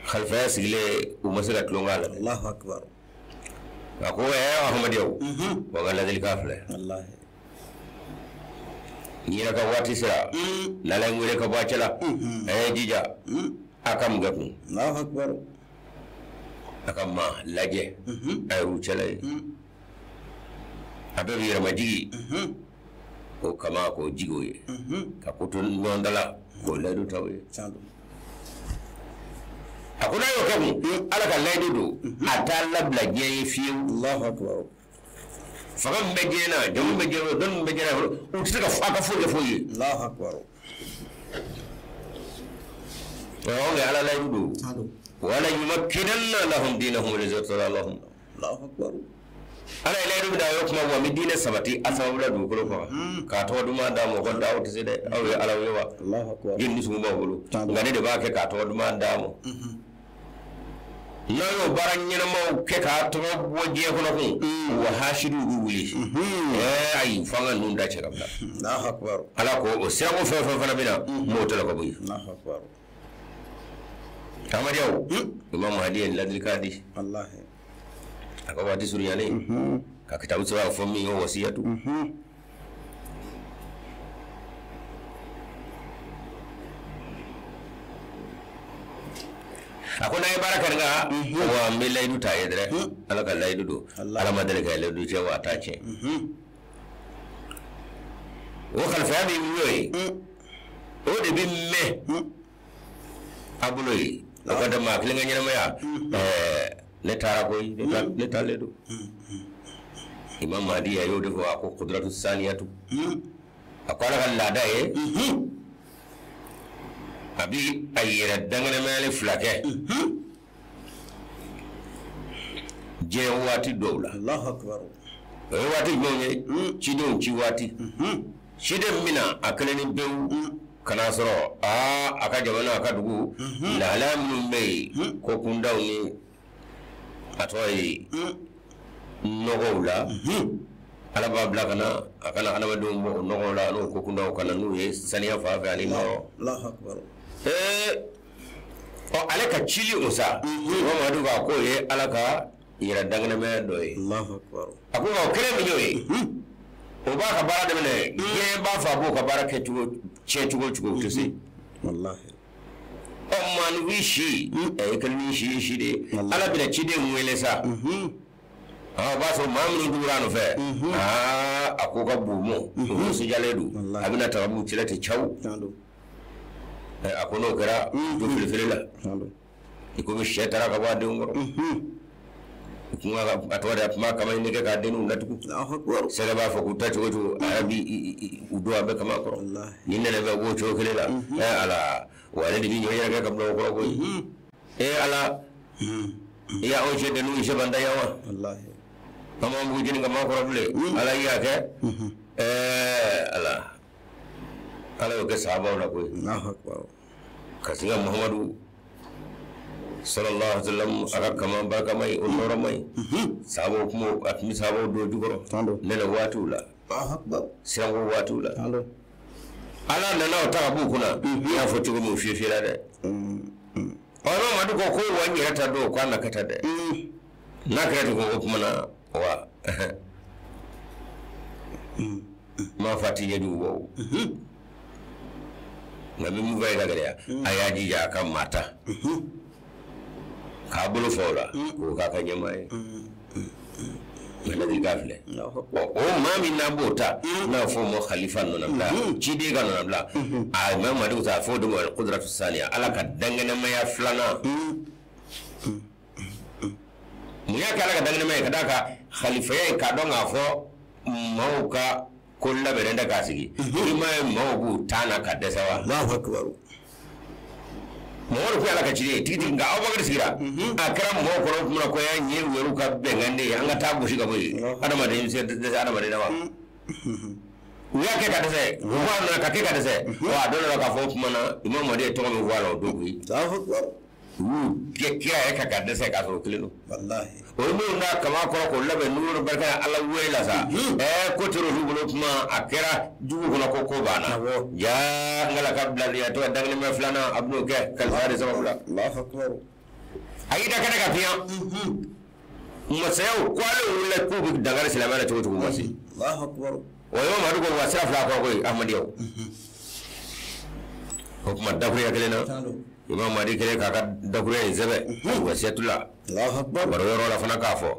xalifaya sigilen, u ma se ka tulon k'a la. Allahu akbar. A ko ɛɛ Ahmadiyaw, wa ka ladilikan filɛ. Wallahi. N yɛrɛ ka waati sera, n'Ala ye n wele ka bɔ a cɛ la, a ye jija a ka mun kɛ kun? Allahu akbar. A ka maa lajɛ a yɛrɛw cɛla ye, a bɛɛ bɛ yɛrɛmajigi o kama, k'o jigi o ye, ka ko to ɲɔgɔn da la, k'o layidu ta o ye. Tiɲɛ don. A ko n'a y'o kɛ kun, Ala ka layidu don, a t'a labila diɲɛ ye fiyewu. Allahu akbar. Fanga min bɛ diɲɛ na, jamu min bɛ diɲɛ na, dɔnni min bɛ diɲɛ na, u tɛ se ka a ka foyi kɛ foyi ye. Allahu akbar. Ɔ nka Ala layidu don. Tiɲɛ don. Wala yumakkinanna lahum dinahum liyartada lahum. Allahu akbar. Ala ye layidu min da, a y'o kuma fɔ, n bɛ diinɛ sabati a sababu la dugukolo kɔ kan, k'a tɔgɔ duman d'a ma. O ko aw tɛ se dɛ, aw ye Ala ye wa? Allahu akbar. Jeli ni sugu b'aw bolo, nka ne de b'a kɛ k'a tɔgɔ duman d'a ma. N'a y'o baara ɲɛnamaw kɛ k'a tɔgɔ bɔ diɲɛ kɔnɔ kun, wa hasidiw bɛ wuli, ɛɛ ayi, f'an ka ninnu da cɛ ka bila. Allahu akbar. Ala ko o sirako fɛn o fɛn fana bɛ na, n b'o tɔlɔ ka bɔ yen. Allahu akbar. Ahmadiyaw, Imam Mahdi ye ladilikan di. Wallahi. A ka waati surunyalen, ka kitabu sɛbɛn, a fɔ min ye wasiyatu. A ko n'a ye baara kɛ nin kan, wa n bɛ layidu ta ye dɛrɛ, Ala ka layidu don, Ala ma deli ka layidu tiɲɛ, wa a t'a tiɲɛ. O kalifaya min y'o ye, o de bɛ mɛn a bolo ye, o ka da maa kelen ka ɲɛnamaya. Ɛɛ ne taara koyi, ne taalen don. Imam Mahdi a y'o de fɔ, a ko kudratu saniyatu, a ko Ala ka laada ye, a bi a yɛrɛ dankɛnɛmayalen fila kɛ diɲɛ waati dɔw la. Allahu akbar. O ye waati jumɛnw ye? Cidenw ci waati, ciden min na a kelen ni pewu ka n'a sɔrɔ aa a ka jamana, a ka dugu lahalaya minnu bɛ yen, ko kundaw ni a tɔgɔ ye nɔgɔw la, Ala b'a bila ka na a kana adamadenw bɔ o nɔgɔw la n'o ko kundaw, ka na n'u ye saniya fan fɛ ani nɔrɔ. Allahu akbar. Ee ɔ ale ka cili o sa, Mamadu k'a k'o ye Ala ka yɛrɛ dankɛnɛmaya dɔ ye. Allahu akbar. A ko nka o kelen min y'o ye, o b'a ka baara daminɛ, diɲɛ b'a fɔ a b'o ka baara kɛ cogo tiɲɛ cogo o cogo, o tɛ se. Wallahi. Ɔ maaninfin si, ɛ kelen ni si ye si de ye. Ala bɛna ciden wele sa, o b'a sɔrɔ maa minnu tugura a nɔfɛ, aa a ko ka bon mɔ, o nisɔndiyalen don, a bɛna taga b'u cɛla ten cawu. Tiɲɛ don. A ko n'o kɛra don felefele la, Tiɲɛ don. I komi sɛ taara ka bɔ a denw kɔrɔ, kuma a tɔgɔ de, a tun b'a kama ɲini kɛ k'a denw datugu. Allahu akbar. Sɛgɛ b'a fɔ k'u ta cogo cogo, a yɛrɛ bi u don a bɛɛ kama kɔrɔ. Wallahi. Ni nɛnɛ bɛ b'o cogo kelen la, ɛ Ala, wa ale de bi ɲɔ yɛrɛ kɛ ka bila o kɔrɔ koyi. E Ala, i y'a anw sɛ denninw sɛ banda yan wa? Wallahi. An b'an bugu jeni kama kɔrɔ bilen. Ala y'a kɛ. Ala Ala y'o kɛ sahabaw la koyi. Ka sin ka Muhamadu sallallahu alaihi wasallam a ka kaman barikama ye o nɔɔrɔma ye. Sahabaw kun b'o a tun bɛ sahabaw don jukɔrɔ. Nɛnɛ waatiw la. Siranko waatiw la. Ala nana o ta ka b'u kunna. I y'a fɔ cogo min u fiyɛ fiyɛla dɛ. Ɔ Imam Mahdi ko ko wa n yɛrɛ ta don k'a na kɛ tan dɛ. N'a kɛra ten ko o tuma na wa n m'a fɔ a ti ɲɛjugu bɔ o. Nka n bɛ mun fɔ a ye ka gɛlɛya. A y'a jija a ka maa ta. K'a bolo fa o la. K'o k'a ka ɲɛmaa ye. Nka ladilikan filɛ. O maa min n'an b'o ta n'a fɔ o ma khalifa nɔnabila ciden ka nɔnabila a Imam Mahdi ko a fɔ o de ma kudratu saniya Ala ka dankɛnɛmaya filanan. Mun y'a kɛ Ala ka dankɛnɛmaya ye ka d'a kan khalifaya ye k'a dɔn k'a fɔ maaw ka ko labɛnnen tɛ k'a sigi. I m'a ye maaw b'u ta na ka dɛsɛ wa? Allahu akbar. Mamadu ko Ala ka ciden ye tigitigi nka Abubakar sigira a kɛra mɔgɔw kɔrɔ o tuma na ko y'an ye u yɛrɛw ka bɛnkan de ye an ka taa gosi ka bɔ yen adamaden bɛ se dɛsɛ adamaden na wa? U y'a kɛ ka dɛsɛ u ko a nana ka kɛ ka dɛsɛ wa a dɔ la k'a fɔ o tuma na Imam Mahdi ye tɔgɔ min fɔ a la o don koyi. U y'u kɛ kira yɛrɛ kan ka dɛsɛ k'a sɔrɔ o kelen don. O ye minnu da kaman kɔrɔ k'o labɛn n'u barika ye Ala wele la sa. Ko tora olu bolo kuma a kɛra jugu kɔnɔ ko ko banna. Jaa n kala ka bilali a tɔgɔ dankɛnɛmaya filanan a bɛn'o kɛ kalifa de sababu la. A y'i da kɛnɛ ka fiɲɛ. Masayaw ko ale wulila k'u bɛ dankari silamɛya la cogo cogo ma se. O Imam Mahdi ko wa sira fila kɔrɔ koyi Ahmadiyaw. O tuma dakuruya kelen na. Imam Mahdi kɛlen k'a ka dakuruya in sɛbɛn wasiyatu la. Baro yɔrɔ la fana k'a fɔ.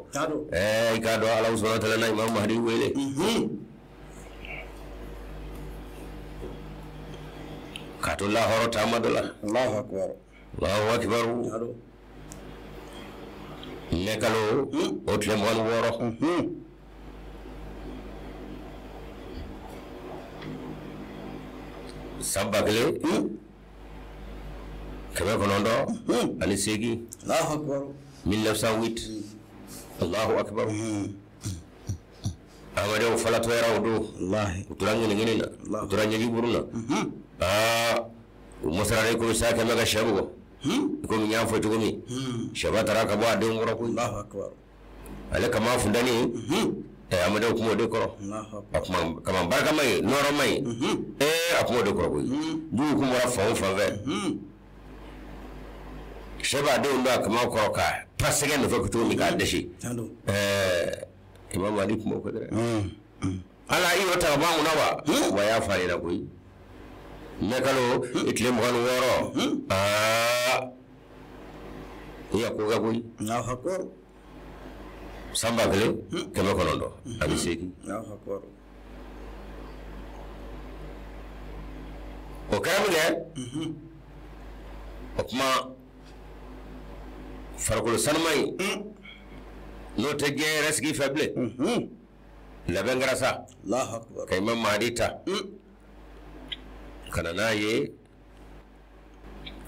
I k'a dɔn Ala subahana wa taala na Imam Mahdi wele. K'a to lahɔrɔ taama dɔ la. Allahu akbar. Mɛ kalo o tile 26. San 1908. 1908. Allahu akbar. Ahmadiyaw falatɔyara o don. U tora ŋɛniŋɛni na. U tora ɲɛji burun na. U masaralen komi sa kɛmɛ ka sɛ bugɔ. Komi n y'a fɔ cogo min. Sɛba taara ka bɔ a denw kɔrɔ koyi. Ale kama funteni. Ahmadiyaw kun b'o de kɔrɔ. A kuma kama barikama ye nɔɔrɔma ye. A kun b'o de kɔrɔ koyi. Jugu kun bɔra fan o fan fɛ. Sɛ b'a denw don a kama kɔrɔ ka pa sɛgɛ nɔfɛ cogo min k'a dɛsɛ. Imam Mahdi kun b'o kɛ dɛ. Ala i y'o ta ka bɔ an kunna wa? Wa y'a fɔ a ɲɛna koyi. Mɛ kalo i tile 26. I y'a ko kɛ koyi. San 1908. O kɛra min kɛ, o tuma farikolo sanuma in n'o tɛ diɲɛ yɛrɛ sigi fɛ bilen. Labɛn kɛra sa. Ka Imam Mahdi ta ka na n'a ye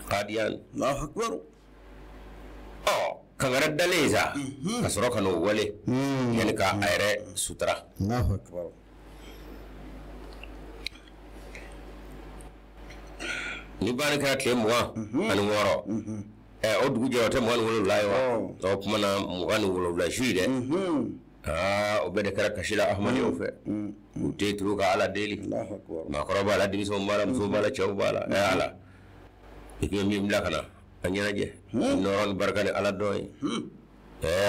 Kadiyan. Kangari dalen sa ka sɔrɔ ka n'o wale yanni k'a yɛrɛ sutura. Ni baara kɛra tile 26. O dugu jɛra o tɛ 27 ye wa? O tuma na 27 su ye dɛ. O bɛɛ de kɛra kasi la Ahmadiyaw fɛ. U tɛ turu ka Ala deli. Maakɔrɔ b'a la, denmisɛnw b'a la, musow b'a la, cɛw b'a la. Ala i tun ye min bila ka na an ɲɛnajɛ. Nɔɔrɔ ni barika ni Ala dɔn ye.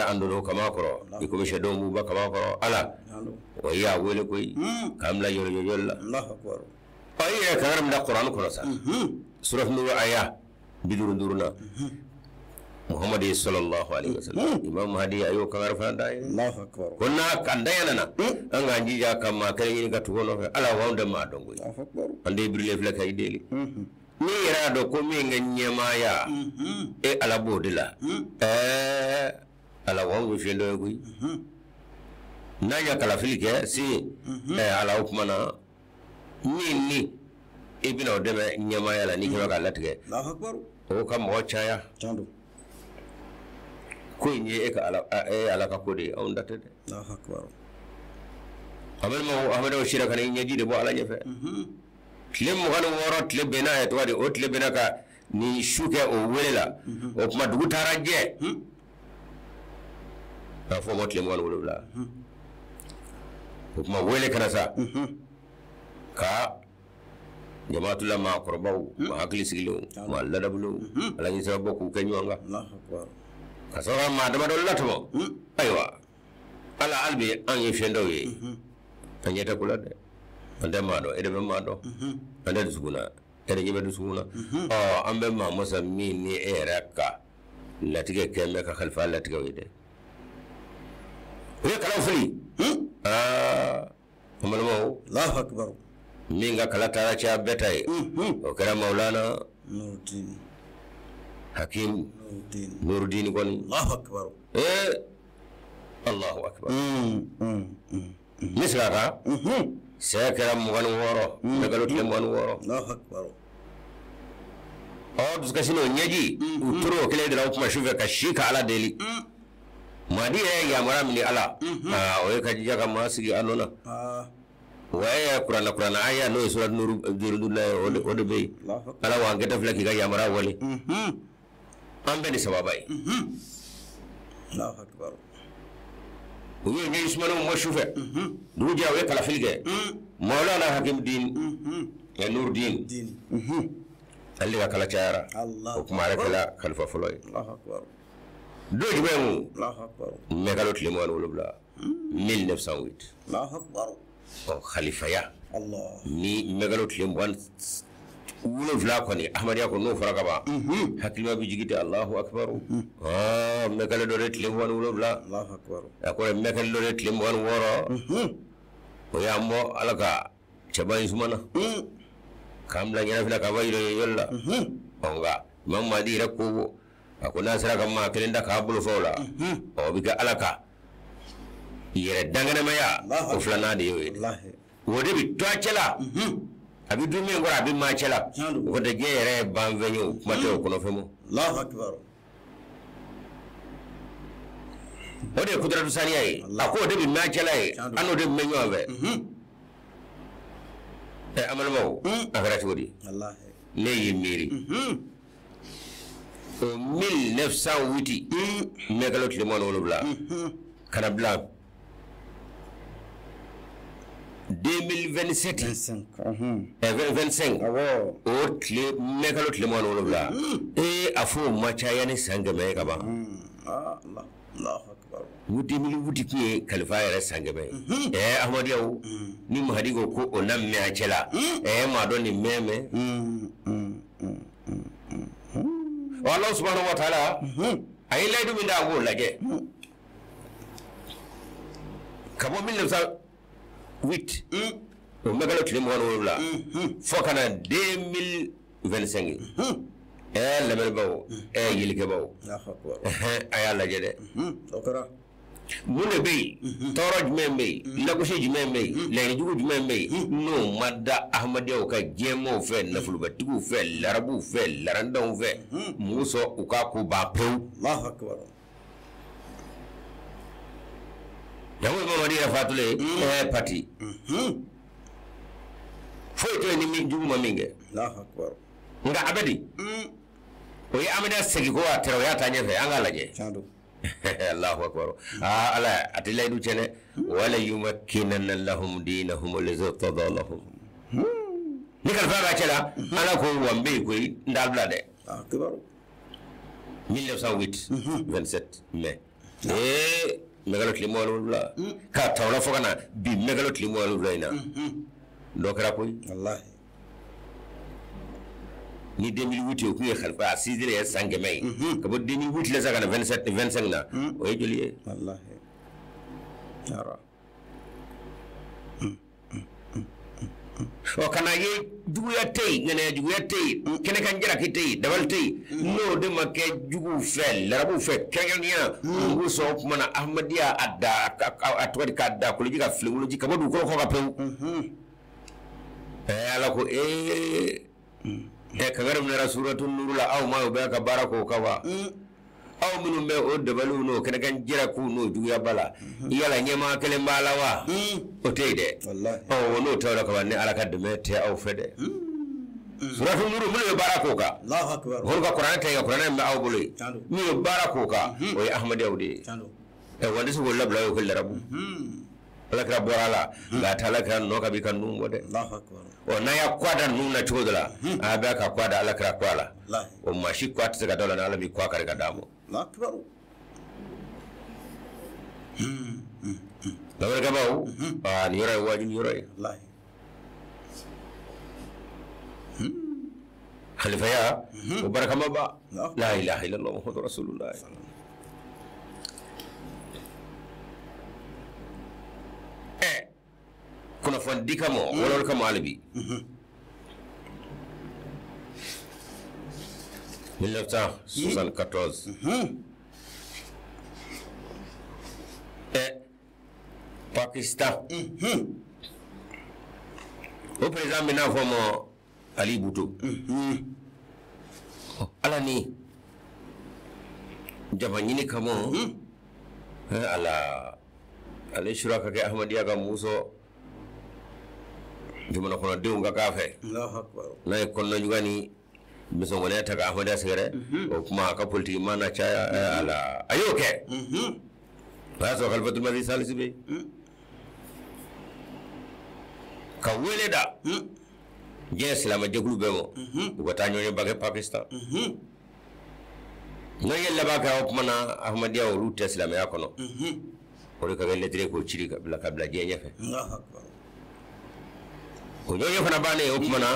An donna o kama kɔrɔ. I komi sɛdenw b'u ba kama kɔrɔ. Ala o y'a wele koyi. K'an bila yɔrɔjɔjɔli la. I yɛrɛ kangari min da Kuranɛ kɔnɔ sa. Suratu Nuhu aya 55 na. Muhamadu sallallahu alaihi wasallam. Imam Mahdi a y'o kangari fana d'a ye. Ko n'a ka danya nana an k'an jija ka maa kelen ɲini ka tugu o nɔfɛ. Ala anw tɛ maa dɔn koyi. An de birilen filɛ ka i deli. N'i yɛrɛ y'a dɔn ko min ka ɲɛmaaya e Ala b'o de la. Ala anw bɛ fiyɛn dɔ ye koyi. N'a ye kalafili kɛ sini Ala o tuma na min ni i bɛna o dɛmɛ ɲɛmaaya la n'i kɛra k'a latigɛ o ka mɔgɔ caya. Ko in ye e ka Ala e Ala ka ko de ye anw da tɛ dɛ. An balimaw, Ahmadaw sera ka na i ɲɛji de bɔ Ala ɲɛfɛ. Tile 26, tile bɛnna ye tɔgɔ di, o tile bɛnna ka nin su kɛ o wele la. O tuma dugu taara jɛ. K'a fɔ o ma tile 27. O tuma wele kɛra sa. Ka jamaatula maakɔrɔbaw, maa hakili sigilenw, maa ladabulenw, Ala ɲɛsiran bɔ k'u kɛ ɲɔgɔn kan. Ka sɔrɔ ka maa damadɔ latɔmɔ. Ayiwa, Ala hali bi an ye fɛn dɔw ye. An ɲɛ tɛ ko la dɛ. An tɛ maa dɔn, e de bɛ maa dɔn. An tɛ dusukun na, e de ɲɛ bɛ dusukun na. Ɔ, an bɛ maa masa min ni e yɛrɛ ka latigɛ kɛ bɛ ka kalifa latigɛ o ye dɛ. U ye kalaw fili. Aa, an balimaw. Allahu akbar. Min ka kala taara caya bɛɛ ta ye. O kɛra Mawulana Nurudini. Hakim Nurudini kɔni. Allahu akbar. Ee, Allahu akbar. N bɛ segin a kan. Saya kɛra 26. Mɛkalo tile 26. Allahu akbar. Ɔ, dusukasi n'o ɲɛji, u tora o kelen de la o tuma sufɛ ka si ka Ala deli. Madi yɛrɛ ye yamaruya min di Ala, aa, o ye ka jija ka maa sigi a nɔ na. Wa e ye kuranna aya n'o ye sura nuru duuru la ye, o de bɛ yen. Ala wa an kɛtɔ filɛ k'i ka yamaruya wale. An bɛɛ ni sababa ye. Allahu akbar. U ye ɲɛji sumalenw bɔ sufɛ. Dugu jɛra, u ye kalafili kɛ. Mawulana Hakim Din, Nurudin. Ale de ka kala cayara. O tuma ale kɛra kalifa fɔlɔ ye. Allahu akbar. Don jumɛn mun? Allahu akbar. Mɛkalo tile 27. 1908. Allahu akbar. Ɔ, khalifaya. Allah. Ni mɛkalo tile 27 kɔni, Ahmadiyya ko n'o fɔra ka ban. Hakilima bɛ jigin ten, Allahu akbar. Ɔ, mɛkalo dɔ de tile 27. Allahu akbar. A ko mɛkalo dɔ de tile 26. O y'an bɔ Ala ka cɛba in suma na. K'an bila ɲɛnafin k'a bɔ yɔrɔ la. Ɔ, nka Imam Mahdi yɛrɛ ko a ko n'a sera ka maa kelen da k'a bolo fɔ o la, ɔ, o bɛ kɛ Ala ka yɛrɛ dankɛnɛmaya o filanan de ye o ye. O de bɛ to a cɛ la. A bɛ dun min kɔrɔ, a bɛ maa cɛ la. O tɛ diɲɛ yɛrɛ ye banfɛn ye, o kuma tɛ o kɔnɔfɛn ma. Allahu akbar. O de ye kudratu saniya ye. A ko o de bɛ maa cɛ la ye, an n'o de bɛ mɛn ɲɔgɔn fɛ. Ɛ, an balimaw, a kɛra cogo di? Ne y'i miiri. O 1908, mɛkalo tile 27, ka na bila 2027, 25, o tile mɛkalo tile 27, ee, a fɔ o ma caya ni san 100 ye ka ban. N ko 2008 tun ye kalifa yɛrɛ san 100 ye. Ɛɛ, Ahmadiyaw, ni Mahadi ko ko o na mɛn a cɛ la, ɛɛ, maa dɔn nin mɛn mɛn. Ala subahanahu wa taala, a ye layidu min da, a k'o lajɛ. Ka bɔ 1908, o mɛkalo tile 27, fo ka na 2025. Ɛɛ, lamɛnbaaw, ɛɛ, yelikɛbaaw, a y'a lajɛ dɛ. O kɛra. Mun de bɛ yen? Tɔɔrɔ jumɛn bɛ yen? Lagosi jumɛn bɛ yen? Laɲini jugu jumɛn bɛ yen? N'o ma da Ahmadiyaw ka diɲɛmaaw fɛ, nafolobatigiw fɛ, larabuw fɛ, larandanw fɛ, mun sɔn u ka ko ban pewu. Allahu akbar. Jango Imam Mahdi yɛrɛ fatulen, ɛɛ, pati. Foyi tɛ yen ni min jugu ma min kɛ. Allahu akbar. Nka a bɛ di? O ye Ahmadiya segin ko a tɛrɛ, o y'a taa ɲɛfɛ, an k'a lajɛ. Allahu akbar. Aa, Ala a tɛ layidu tiɲɛ dɛ. Wala yumakkinanna lahum dinahum allazi irtada lahum. Ni kalifa b'a cɛ la, Ala ko wa n bɛ yen koyi, n t'a bila dɛ. 1908, 27 mai. Ee, mɛkalo tile 27. K'a ta o la fo ka na bi mɛkalo tile 27 in na. Dɔ kɛra koyi. Walahi. Ni 2008 o tun ye kalifa a sinsinlen ye san 100 ye. Ka bɔ 2008 la sa ka na 27, 25 na. O ye joli ye? Walahi. Yara. Ɔ, ka na ye juguya tɛ yen, ŋaniya juguya tɛ yen, kɛnɛkan jalaki tɛ yen, dabali tɛ yen. N'o de ma kɛ juguw fɛ, larabuw fɛ, kɛrɛnkɛrɛnnenya la, u b'u sɔn o tuma na Ahmadiyya a da, a tɔgɔ di, k'a da koloji ka filenkolonci ka bɔ dugukolo kɔ kan pewu. Ɛɛ, Ala ko ee, ɛ, kangari minɛra suratu nuru la, aw ma o bɛ ka baara k'o kan wa? Aw minnu bɛ o dabaliw n'o kɛnɛkan jirakuw n'o juguyaba la yala ɲɛmaa kelen b'a la wa o tɛ yen dɛ ɔ n'o tɛ o la kaban ni Ala ka dɛmɛ tɛ aw fɛ dɛ suratu nuru minnu ye baara k'o kan olu ka kuranɛ tɛ nka kuranɛ in bɛ aw bolo yen min ye baara k'o kan o ye ahmadiyyaw de ye ɛ wa n tɛ se k'o labila o kɛ larabu Ala kira bɔra a la nka a tɛ Ala kira nɔ ka b'i ka nun bɔ dɛ ɔ n'a y'a kɔ da ninnu na cogo dɔ la a bɛ ka kɔ da Ala kira kɔ la o maa si kɔ tɛ se ka da o la ni Ala b'i kɔ kari ka d'a ma lamɛnnikɛbaaw aa nin yɔrɔ ye wajibi yɔrɔ ye khalifaya o barakama ba la ilaha illallah muhammadu rasulullah ɛ kunnafoni di kama walawali kama hali bi 1974 ɛ Pakistan o président min n'a fɔ ma Ali Bhutto Ala ni jama ɲini kama ala ale sura ka kɛ Ahmadiyya ka muso jamana kɔnɔdenw ka k'a fɛ n'a ye kɔnɔnajuguya ni misɔngɔnɛ ta ka Ahmadiyya sɛgɛrɛ o tuma a ka politiki maa na caya ala a y'o kɛ o y'a sɔrɔ Khalifatul Masih Salisi bɛ yen ka wele da diɲɛ silamɛjɛkulu bɛɛ ma u ka taa ɲɔgɔnyeba kɛ Pakistan ɲɔgɔnye laban kɛra o tuma na Ahmadiyya olu tɛ silamɛya kɔnɔ o de ka kɛ lɛtiri k'o ci ka bila diɲɛ ɲɛfɛ o ɲɔgɔnye fana bannen o tuma na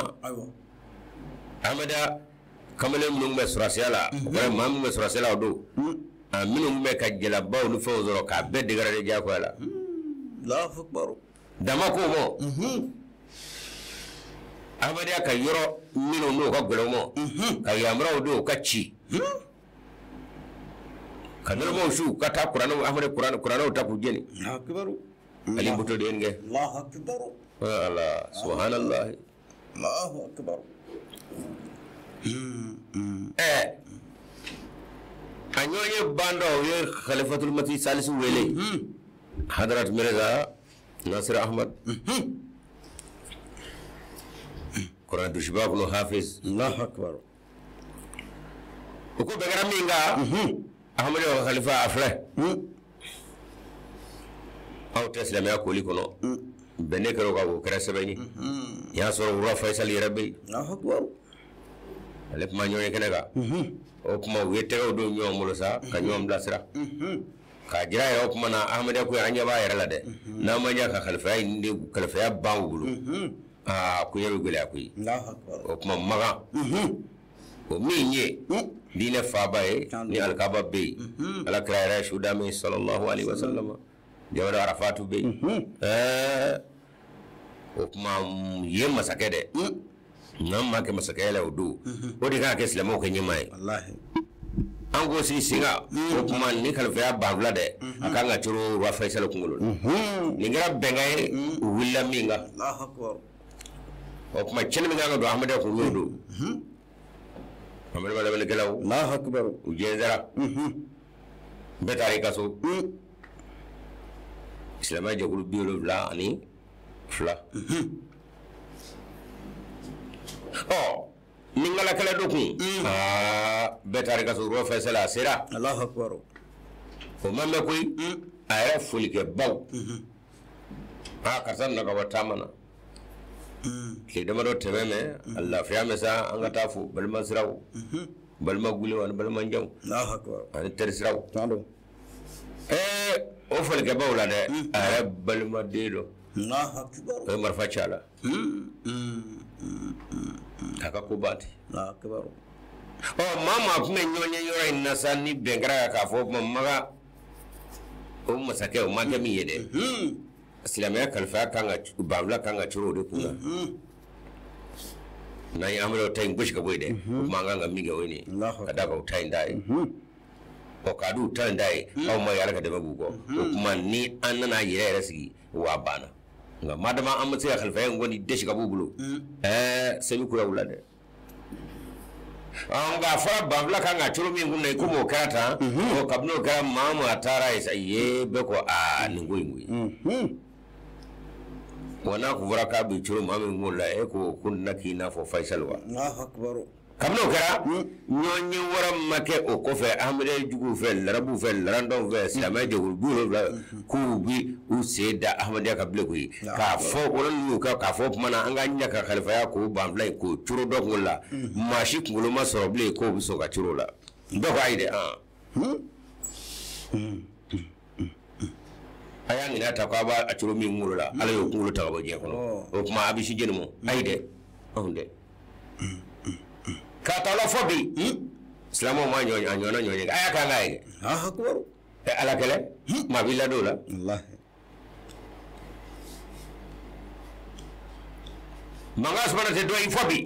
Ahmadiyya kamalen minnu bɛ sɔrɔdasiya la o kɛra maa minnu bɛ sɔrɔdasiya la o don a minnu bɛ ka jalabaw ni fɛnw sɔrɔ k'a bɛɛ dégradé diyagoya la dama ko ma Ahmadiyya ka yɔrɔ minnu n'o ka gɛlɛn ma ka yamaruyaw di u ka ci ka nɔnɔmaw su ka taa kuranɛw Ahmadi kuranɛw ta k'u jeni Ali Bhutto de ye nin kɛ ala subhanallah Allahu akbar ɛ a ɲɔgɔnye bandɔ u ye Khalifatul Masih Salisu wele Hadrat Mirza Nasir Ahmad Kuran dusuba kɔnɔ Hafiz Allahu akbar u ko bɛn kɛra min kan Ahmadiyya ka khalifa a filɛ aw tɛ silamɛya koli kɔnɔ bɛn kɛra o kan o kɛra sɛbɛn ye y'a sɔrɔ roi Faisal yɛrɛ bɛ yen ale kuma ɲɔgɔn ye kɛnɛ kan o tuma u ye tɛgɛw don ɲɔgɔn bolo sa ka ɲɔgɔn bilasira k'a jira yɛrɛ o tuma na Ahmadiyya ko an ɲɛ b'a yɛrɛ la dɛ n'an ma ɲɛ ka khalifaya in de khalifaya ban u bolo aa ko ɲɛ bɛ gɛlɛya koyi o tuma Makan o min ye diinɛ faaba ye ni alikaba bɛ yen ala kira yɛrɛ su da min sallallahu alaihi wasallam jabal arafatu bɛ yen ɛɛ o tuma ye masakɛ dɛ n'an ma kɛ masakɛ la o don o de kan ka kɛ silamɛw kɛ ɲɛmaa ye an k'o sigi sen kan o tuma ni kalifaya banfula dɛ a kan ka coro roi Faisal kunkolo la nin kɛra bɛnkan ye u wulila min kan o tuma cɛnni min kan ka don Ahmadiyya kun y'o don an balima lamɛnnikɛlaw Allahu akbar u jɛnsɛra bɛɛ taara i ka so silamɛ jɛkulu 72 ɔ ni ŋala kɛlɛ dɔ kun aa bɛɛ taara i ka so roi Faisal a sera Allahu akbar o ma mɛn koyi a yɛrɛ folikɛbaw aa karisa nana ka bɔ taama na tile damadɔ tɛmɛ mɛ a lafiya mɛ sa an ka taa fo balima siraw balima gulew ani balima janw ani teri siraw ɛɛ o folikɛbaw la dɛ a yɛrɛ balimaden dɔ o ye marifa ci a la a ka ko ban ten ɔ maa maa tun bɛ ɲɔgɔn ye yɔrɔ in na sa ni bɛn kɛra k'a fɔ o tuma Makan o masakɛ o ma kɛ min ye dɛ silamɛya kalifaya kan ka banfula kan ka coro o de kun na n'an ye Ahmadiyyaw ta in gosi ka bɔ yen dɛ o tuma an kan ka min kɛ o ye nin ye ka d'a kan o ta in t'a ye ɔ k'a d'u ta in t'a ye aw ma ye Ala ka dɛmɛ b'u kɔ o tuma ni an nana yɛrɛ yɛrɛ sigi wa banna nka madama an ma se ka kalifaya in kɔni dɛsi ka b'u bolo ɛɛ sɛbɛn kura u la dɛ Nka a fɔra banfula kan ka coro min kun na i komi o kɛra tan ɔ kabini o kɛra maa o maa taara yen sa ye bɛɛ ko aa nin ko in koyi wa n'a kun fɔra k'a bɛ coro maa min kun la e ko ko na k'i n'a fɔ Faisal wa kabini o kɛra ɲɔgɔnye wɛrɛ ma kɛ o kɔfɛ ahmadiyya juguw fɛ larabuw fɛ larandɔnw fɛ silamɛ jɛkulu 70 k'u bi u sen da ahmadiyya kan bilen koyi k'a fɔ olu y'u kɛ k'a fɔ o tuma na an ka ɲɛ ka kalifaya k'o banfula in k'o coro dɔ kunkolo la maa si kunkolo ma sɔrɔ bilen k'o bɛ sɔn ka coro o la dɔw ko ayi dɛ a y'a ŋaniya ta k'a b'a coro min kunkolo la ala y'o kunkolo ta ka bɔ diɲɛ kɔnɔ o tuma a bɛ sin jɔni ma ayi dɛ anw dɛ k'a ta la fɔ bi silamɛw ma ɲɔ a ɲɔgɔnna ɲɔgɔn ye a y'a k'an k'a ye ɛ ala kɛlɛ maa b'i ladon o la mankan sumana tɛ dɔ ye fɔ bi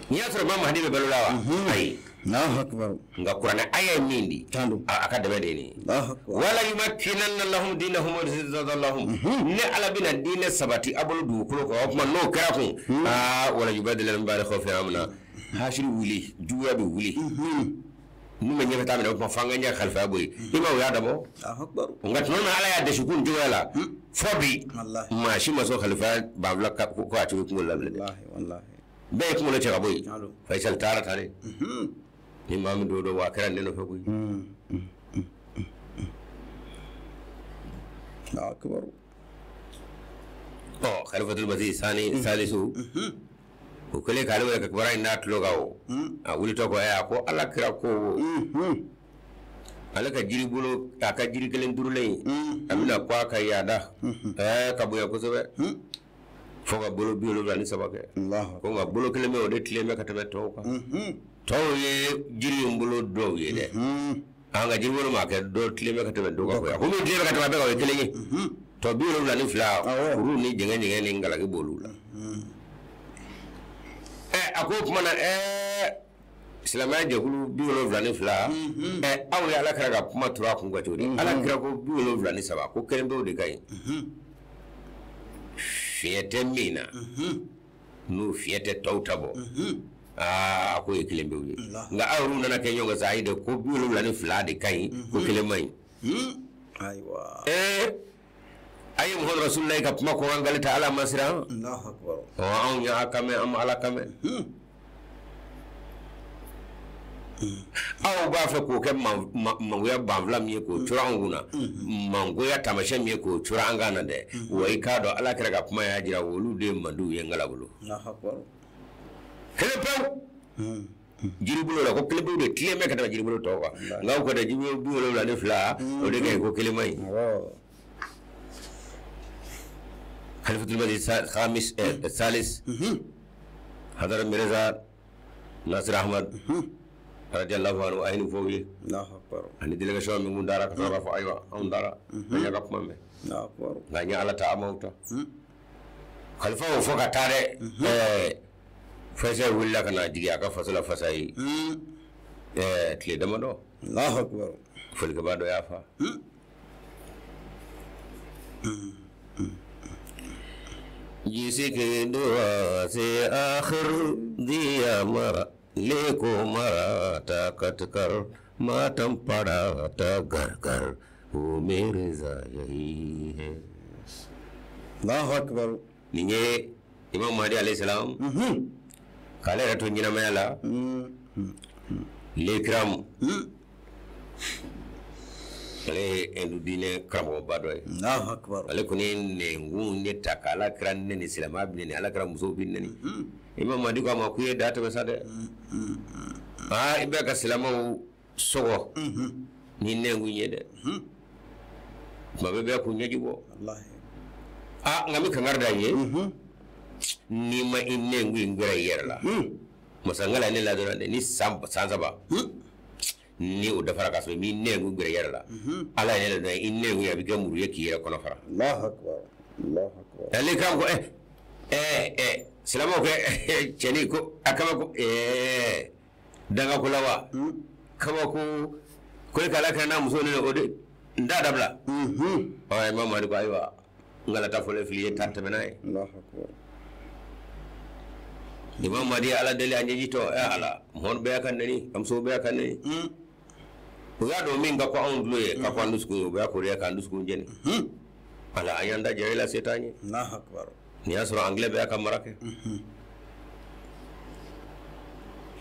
n'i y'a sɔrɔ Imam Mahdi bɛ balo la wa ayi nka kuranɛ aya ye min di a ka dɛmɛ de ye nin ye wala yumakkinanna lahum dinahum irtada lahum ne ala bɛna diinɛ sabati a bolo dugukolo kan o tuma n'o kɛra kun aa wala yubaddilanna min ba'di khawfihim amna hasiri wuli juguya bɛ wuli n'u ma ɲɛfɛ taa minɛ o tuma f'an ka ɲɛ kalifaya bɔ yen i ma o y'a dabɔ nka tuma min ala y'a dɛsɛ kun cogoya la fɔ bi maa si ma sɔn kalifaya banfula ko a cogo kunkolo la bilen dɛ bɛɛ ye kunkolo cɛ ka bɔ yen Faisal taara ta de ni maa min don wa a kɛra ne nɔfɛ koyi ɔ Khalifatul Masih Sani Salisu o kɛlen k'ale wele ka kibaruya in d'a tulo kan o a wulitɔ ko a ko ala kira ko ale ka jiri bolo a ka jiri kelen turulen a bɛna ko a ka yaada ka bonya kosɛbɛ fo ka bolo 73 kɛ ko nka bolo kelen bɛ o de tilen bɛ ka tɛmɛ tɔw kan tɔw ye jiri in bolo dɔw ye dɛ an ka jiri bolo ma kɛ dɔ tilen bɛ ka tɛmɛ dɔw kan ko min tilen bɛ ka tɛmɛ bɛɛ kan o ye kelen ye tɔ 72 kuru ni jɛngɛ jɛngɛ ni ngalaki b'olu la ɛ a ko o tuma na silamɛya jɛkulu 72 ɛ aw ye ala kira ka kuma turu a kun kan cogo di ala kira ko 73 ko kelen pewu de ka ɲi fiɲɛ tɛ min na n'o fiɲɛ tɛ tɔw ta bɔ aa a ko ye kelen pewu ye nka aw yɛrɛw nana kɛ ɲɔgɔn kan sa ayi dɛ ko 72 de ka ɲi ko kelen man ɲi ayiwa a ye Muhamadu Rasulullahi ka kuma kɔkan gale ta ala ma siran ɔ anw y'a kan mɛn an ma ala kan mɛn aw b'a fɛ k'o kɛ mangoya banfula min ye k'o coro an kunna mangoya taamasiyɛn min ye k'o coro an kan na dɛ wa i k'a dɔn ala kira ka kuma y'a jira olu de ye mandiw ye ngala bolo kelen pewu jiribolo la ko kelen pewu de tilen bɛ ka tɛmɛ jiribolo tɔw kan nka aw ko dɛ jiribolo 72 o de ka ɲi ko kelen man ɲi Khalifatul Masih Khamis Salis Hadara Mirza Nasir Ahmad radiyallahu anhu a ye nin fɔ u ye ani délégation min kun taara ka sɔrɔ k'a fɔ ayiwa anw taara an y'a ka kuma mɛn nka n ye ala ta a m'aw ta khalifa y'o fɔ ka taa dɛ Faisal wulila ka na jigin a ka faso la Fasayi tile damadɔ folikɛbaa dɔ y'a fa जिसके दुआ से आखिर दिया मरा लेको मरा ताकत कर मातम पड़ा था घर घर वो मेरे यही है Allahu akbar nin ye Imam Mahdi alayhi salam k'ale yɛrɛ to ɲɛnamaya la Lekram ale ye Hindu diinɛ karamɔgɔba dɔ ye Allahu akbar ale kɔni ye nɛnkun de ta ka ala kira nɛni silamɛya bi nɛni ala kira musow bi nɛni Imam Mahdi ko a ma k'u ye da tɛmɛ sa dɛ aa i bɛ ka silamɛw sɔgɔ ni nɛnkun ye dɛ tuma bɛɛ bɛ k'u ɲɛji bɔ wallahi aa nka n bɛ kankari da i ye n'i ma i nɛnkun in gɛrɛ i yɛrɛ la masangala ne ladɔnna dɛ ni san 3 ni o dafara k'a sɔrɔ i m'i nɛnkun gɛrɛ i yɛrɛ la ala ye ne ladɔnna i nɛnkun a bɛ kɛ muru ye k'i yɛrɛ kɔnɔ fara Allahu akbar Allahu akbar ale kan ko silamɛw kɛ cɛni ko a kama ko danga ko la wa kabako ko e k'ala kira n'a muso ne o de n t'a dabila ɔ Imam Mahdi ko ayiwa n kana taa fɔlɔ fili ye taa tɛmɛ n'a ye Allahu akbar Imam Mahdi ala deli a ɲɛji tɔ ala mɔgɔ bɛɛ ka neni ka muso bɛɛ ka neni o y'a dɔn min ka ko anw tulo ye ka ko an dusukun ye o bɛɛ koriya k'an dusukun jeni ala an y'an da jɛ la se t'an ye nin y'a sɔrɔ anglais bɛɛ ka mara kɛ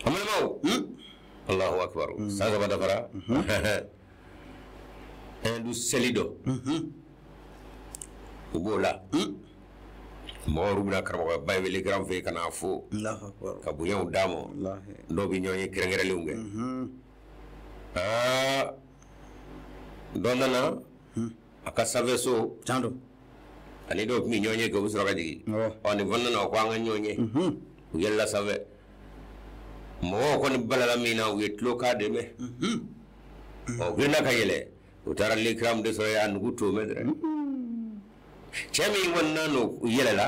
an balimaw Allahu akbar san 3 dafara Hindu seli dɔ u b'o la mɔgɔw bɛna karamɔgɔba wele grand fɛ ka n'a fo ka bonyaw d'a ma dɔw bɛ ɲɔgɔn ye kɛrɛnkɛrɛnlenw kɛ aa dɔ nana a ka sanfɛ so ani dɔw tun bɛ ɲɔgɔn ye kɛ u bɛ sɔrɔ ka jigin ɔ nin fana nana o ko an ka ɲɔgɔn ye u yɛlɛla sanfɛ mɔgɔw kɔni balala min na u ye tulokan de mɛn ɔ u girinna ka yɛlɛ u taara lekiram de sɔrɔ yen a nugu to mɛ dɛ cɛ min kɔni n'a n'o yɛlɛla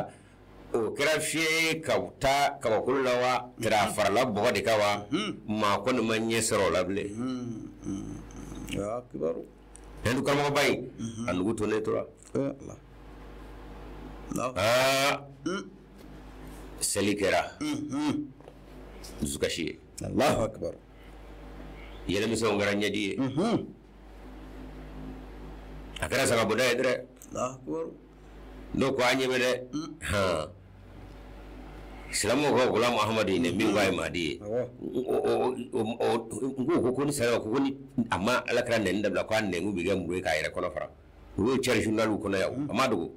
o kɛra fiɲɛ ye ka taa kabakolo la wa kɛra a farala bɔgɔ de kan wa maa kɔni ma ɲɛ sɔrɔ o la bilen Hindu karamɔgɔba in a nugu tonnen tora aa seli kɛra dusukasi ye Allahu akbar yɛlɛmisɛnw kɛra ɲɛji ye a kɛra sagaboda ye dɛ n'o ko an ɲɛ bɛ dɛ hɔn silamɛw ka Gulam Ahmadu in min ko a ye Mahdi ye n ko ko ni sara ko ni a ma ala kira nɛni dabila ko a nɛnkun bɛ kɛ muru ye k'a yɛrɛ kɔnɔ fara u y'o cɛri journaliw kɔnɔ yan a ma dogo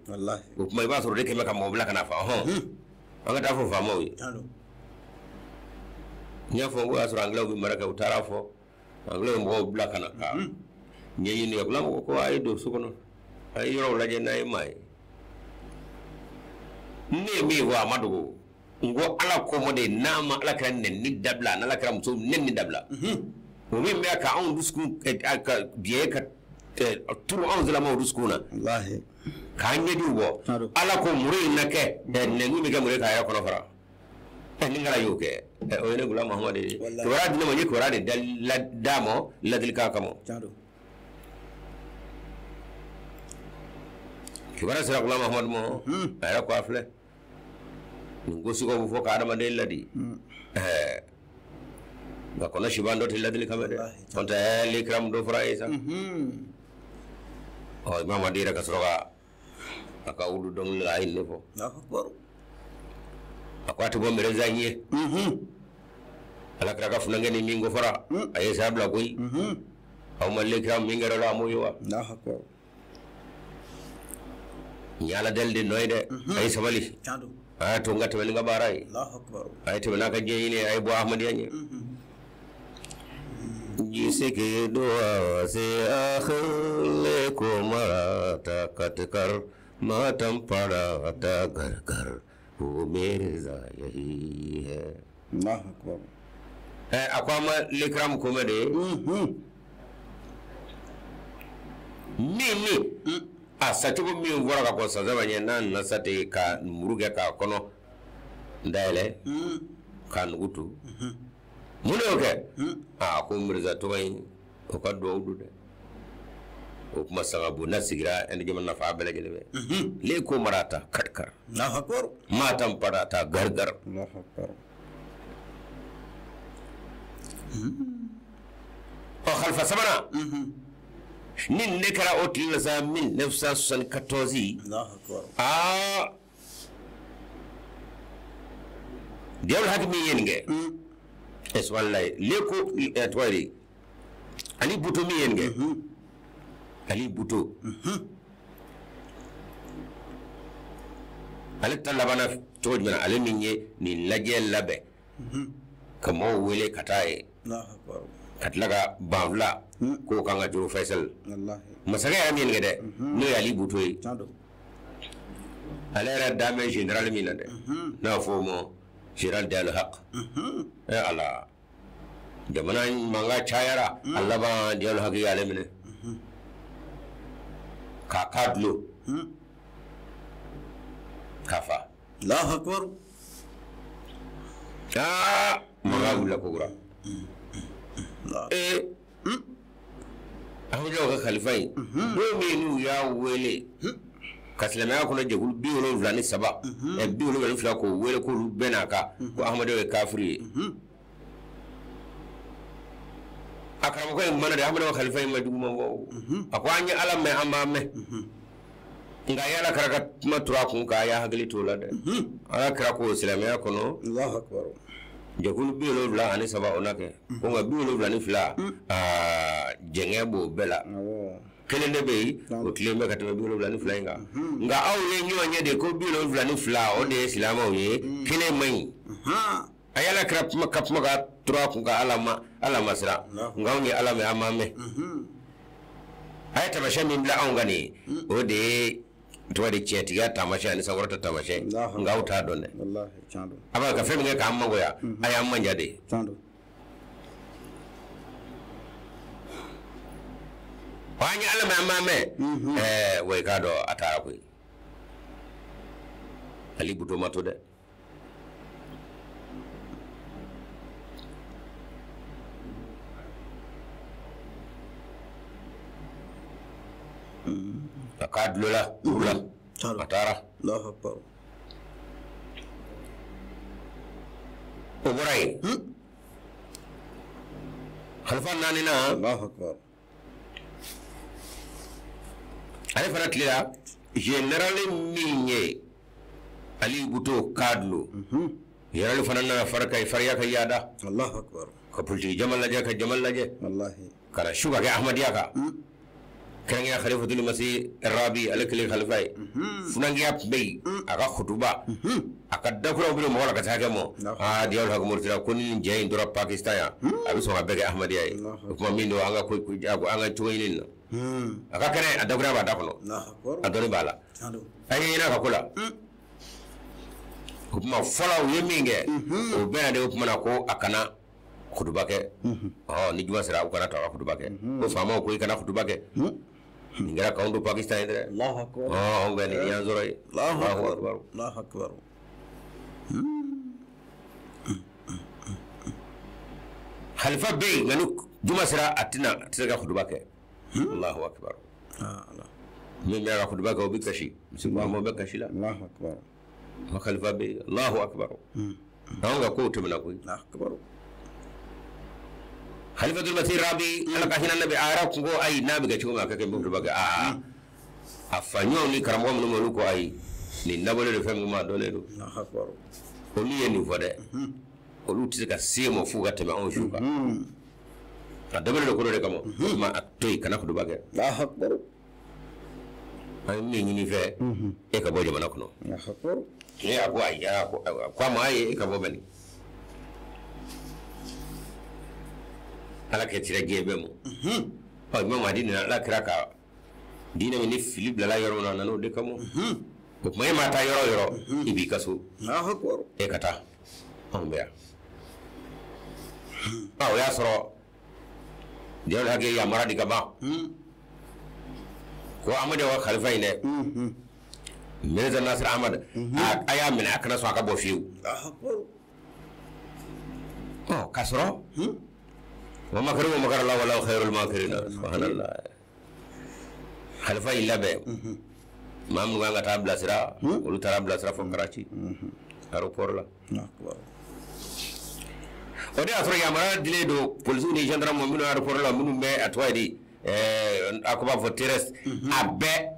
o tuma i b'a sɔrɔ o de kɛlen bɛ ka mɔgɔ bila ka na fa hɔn an ka taa fɔ faamaw ye n y'a fɔ n ko y'a sɔrɔ angilɛw bɛ mara kɛ u taara fɔ angilɛw ye mɔgɔw bila ka na ka ɲɛɲini kɛ Gulam ko a ye don so kɔnɔ a ye yɔrɔw lajɛ n'a ye maa ye ne ye min fɔ a ma dogo n ko ala ko ma de n'a ma ala kira nɛni dabila n'ala kira muso nɛni dabila o min bɛ ka anw dusukun ka biɲɛ ka turu anw silamɛw dusukun na k'an ɲɛjiw bɔ ala ko muru in na kɛ nɛnkun bɛ kɛ muru ye k'a yɛrɛ kɔnɔ fara ni kira y'o kɛ o ye ne Gulam Ahmadu ye kibaruya di ne ma n ye kibaruya de d'a ma ladilikan kama kibaruya sera Gulam Ahmadu ma a yɛrɛ ko a filɛ nin ko sugu bɛ fɔ ka adamaden ladi nka kɔnɔ siban dɔ tɛ ladili kan mɛn dɛ n'o tɛ lekiramu dɔ fɔra ye sa ɔ Imam Mahdi yɛrɛ ka sɔrɔ ka a ka wulu dɔnkili la a ye nin de fɔ a ko a tɛ bɔ Mirza in ye ala kira ka funankɛ ni min ko fɔra a ye saya bila koyi aw ma lekiramu min kɛra o la a m'o ye wa n ye ala deli de nɔ ye dɛ a ye sabali a y'a to n ka tɛmɛ ni n ka baara ye a ye tɛmɛ n'a ka diɲɛ ɲini a ye bɔ ahmadiyya ɲɛ जिसकी दुआ से आखिर को मरा था कटकर मातम पड़ा था घर घर वो मिर्जा यही है a ko a ma lekiramu ko mɛn de min a sacogo min fɔra ka kɔn san 3 ɲɛ n'a nana sa ten ka muru kɛ k'a kɔnɔ dayɛlɛ k'a nugu tu mun de y'o kɛ a ko Mirza tɔgɔ in o ka duwawu don dɛ o kuma sagabonda sigira ɛni jamana nafa bɛɛ lajɛlen bɛ le ko marata katkar matam parata gargar ɔ xalifa sabanan ni ne kɛra o tile la sa 1974 aa Diyawul Haki min ye nin kɛ subhanalayi le ko tɔgɔ ye di Ali Buto min ye nin kɛ Ali Buto ale ta labanna cogo jumɛn na ale min ye nin lajɛ labɛn ka mɔgɔw wele ka taa ye ka tila ka banfula k'o kan ka juru Faisal masakɛ yɛrɛ min ye nin kɛ dɛ n'o ye Ali Buto ye ale yɛrɛ dan bɛ général min na dɛ n'a bɛ fɔ o ma général Diyawul Haq ala jamana mankan cayara a laban Diyawul Haq y'ale minɛ k'a ka dulon k'a fa Allahu akbar aa mankan wulila kokura Ahmadiyyaw ka xalifa in don min n'u y'a wele Ka silamɛya kɔnɔ jɛkulu 73 72 k'o wele k'olu bɛɛ n'a kan ko Ahmadiyya ye kafiri ye. A karamɔgɔ in kumana de, Ahmadiyya khalifa in ma juguman fɔ o. A ko an ye Ala mɛn, an b'a mɛn. Nka a ye Ala kira ka kuma turu a kun kan, a y'a hakili t'o la dɛ. Ala kira ko silamɛya kɔnɔ jɛkulu 73 o na kɛ. Ko nka 72 aa jɛngɛ b'o bɛɛ la. Kelen de bɛ yen o tilen bɛ ka tɛmɛ 72 in kan. Nka aw ye ɲɔgɔn ye de ko 72 o de ye silamɛw ye, kelen man ɲi. A ye Ala kira kuma ka kuma ka turu a kun kan, Ala ma siran. Nka anw ye Ala mɛn, an m'a mɛn. A ye taamasiyɛn min bila anw kan nin ye, o de ye tɔgɔ de tiɲɛtigiya taamasiyɛn ani sankɔrɔta taamasiyɛn. Nka aw t'a dɔn dɛ. A b'a ka fɛn min kɛ k'an mangoya, a y'an manja de. An ye Ala mɛn, an m'a mɛn. Wa i k'a dɔn a taara koyi. Ali Buto ma to dɛ. A k'a dulola la a taara. O bɔra yen. Khalifa naaninan, ale fana tile la général min ye Ali Buto k'a dulo, général fana nana fariya ka yaada ka politique jama lajɛ, ka jama lajɛ ka na su ka kɛ Ahmadiyya kan. Kɛrɛnkɛrɛnya Khalifatul Masih Rabi, ale kelen khalifa ye. Funankiya tun bɛ yen, a ka kutuba, a ka dakuraw bɛ mɔgɔ la ka taa hakɛ mɔ. Aa Diyawul Haki Murutila ko ni nin jɛ in tora Pakistan yan, a bɛ sɔn ka bɛɛ kɛ Ahmadiyya ye. O kuma min don, an ka ko an ka cogo ɲini na. A ka kɛnɛ, a dakura b'a da kɔnɔ, a dɔnni b'a la. A ye ɲin'a ka ko la. O kuma fɔlɔ u ye min kɛ, o bɛɛ na de o kuma na ko a kana kutuba kɛ. Ni juma sera, u kana to a ka kutuba kɛ. Ko faamaw ko i kana kutuba kɛ. Nin kɛra k'anw to Pakistan ye dɛ. Anw bɛ nin y'an sɔrɔ yen. Allahu akbar. Khalifa bɛ yen, nka ni juma sera a tɛna, a tɛ se ka kutuba kɛ. Allahu akbar. Min bɛ ka kutuba kɛ, o bɛ kasi. Musulman bɛ kasi la. Allahu akbar. Ma khalifa bɛ yen. Allahu akbar. Anw ka kow tɛmɛna koyi. Khalifatul Masih Rabi, Ala ka hinɛ nabi, a yɛrɛ kun ko ayi, n'a bɛ kɛ cogo min a ka kɛ, n bɛ kutuba kɛ. Aa a fa ɲɔgɔnw ni karamɔgɔ minnu olu ko ayi, nin dabɔlen don fɛn min kama, a dɔnnen don. Olu ye nin fɔ dɛ, olu tɛ se ka se ma f'u ka tɛmɛ anw su kan. A dabɔlen don ko dɔ de kama. O tuma a to yen, kana kutuba kɛ. An ye min ɲini fɛ, e ka bɔ jamana kɔnɔ. Ne a ko ayi, a ko a ma ayi, e ka bɔ bani. Ala kɛ tira diɲɛ bɛɛ ma. Ɔ Imam Mahdi nana Ala kira ka diinɛ min ni fili bilala yɔrɔ min na, a nana o de kama. O tuma e ma taa yɔrɔ o yɔrɔ, i b'i ka so. E ka taa, anw bɛ yan. O y'a sɔrɔ Diyawul Haki yamaruya di ka ban ko Ahmadiyya ka khalifa in dɛ, Mirza Nasir Ahmad, a y'a minɛ, a kana sɔn a ka bɔ fiyewu. Ɔ k'a sɔrɔ wa makaru wa makara Allah wallahu khairul makirin. Subhanallah. Khalifa y'i labɛn, maa minnu kan ka taa bilasira, olu taara bilasira fo Karachi aéroport la. O de y'a sɔrɔ yamaruya dilen don polisiw ni gendarme minnu aéroport la, minnu bɛ a tɔgɔ ye di, a ko b'a fɔ terrestre, a bɛɛ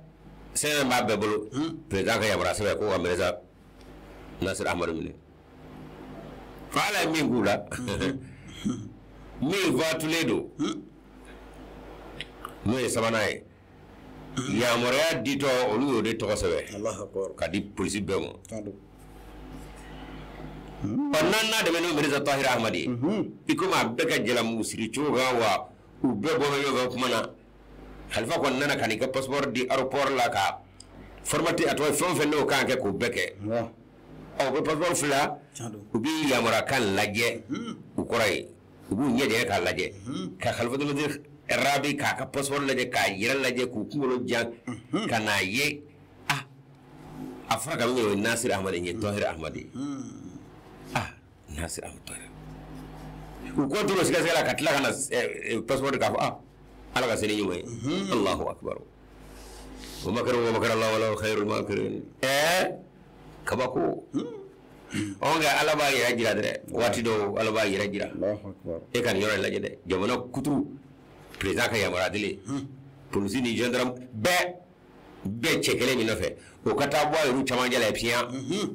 sɛbɛn b'a bɛɛ bolo. Président ka yamaruya sɛbɛn ko ka Mirza Nasir Ahmad minɛ. Fa Ala ye min k'u la, min fatulen don, n'o ye sabanan ye, yamaruya ditɔ olu y'o de tɔgɔ sɛbɛn ka di polisi bɛɛ ma. Ɔ naaninan de bɛ n'o Mirza Tahir Ahmad ye. I komi a bɛɛ ka jalamugu siri cogo kan, wa u bɛɛ bɔ bɛ ɲɔgɔn fɛ kuma na. Khalifa kɔni nana ka n'i ka passeport di aéroport la ka formalité, a tɔgɔ ye fɛn o fɛn n'o kan kɛ k'o bɛɛ kɛ. Ɔ u bɛ passeport fila, u b'i yamaruyakan lajɛ, u kɔrɔ ye u b'u ɲɛ jɛ k'a lajɛ, ka Khalifatul Masih Rabi k'a ka passeport lajɛ, k'a yɛrɛ lajɛ, k'u kunkolo jan ka n'a ye. A fɔra ka min kɛ o ye Nasir Ahmad ye, Tahir Ahmad ye. Nasir Ahmad Tahir. U ko tora sɛgɛsɛgɛ la ka tila ka na passeport k'a fɔ Ala ka se ni ɲuman ye. Allahu akbar. O makaru wa makara Allah wala khairul makirin. Kabako. Ɔ nka Ala b'a yɛrɛ jira dɛ, waati dɔw Ala b'a yɛrɛ jira. E ka nin yɔrɔ in lajɛ dɛ, jamana kuturu président ka yamaruya dilen, polisi ni gendarme bɛɛ cɛ kelen min nɔfɛ, o ka taa bɔ a yɛrɛ camancɛ la piyan,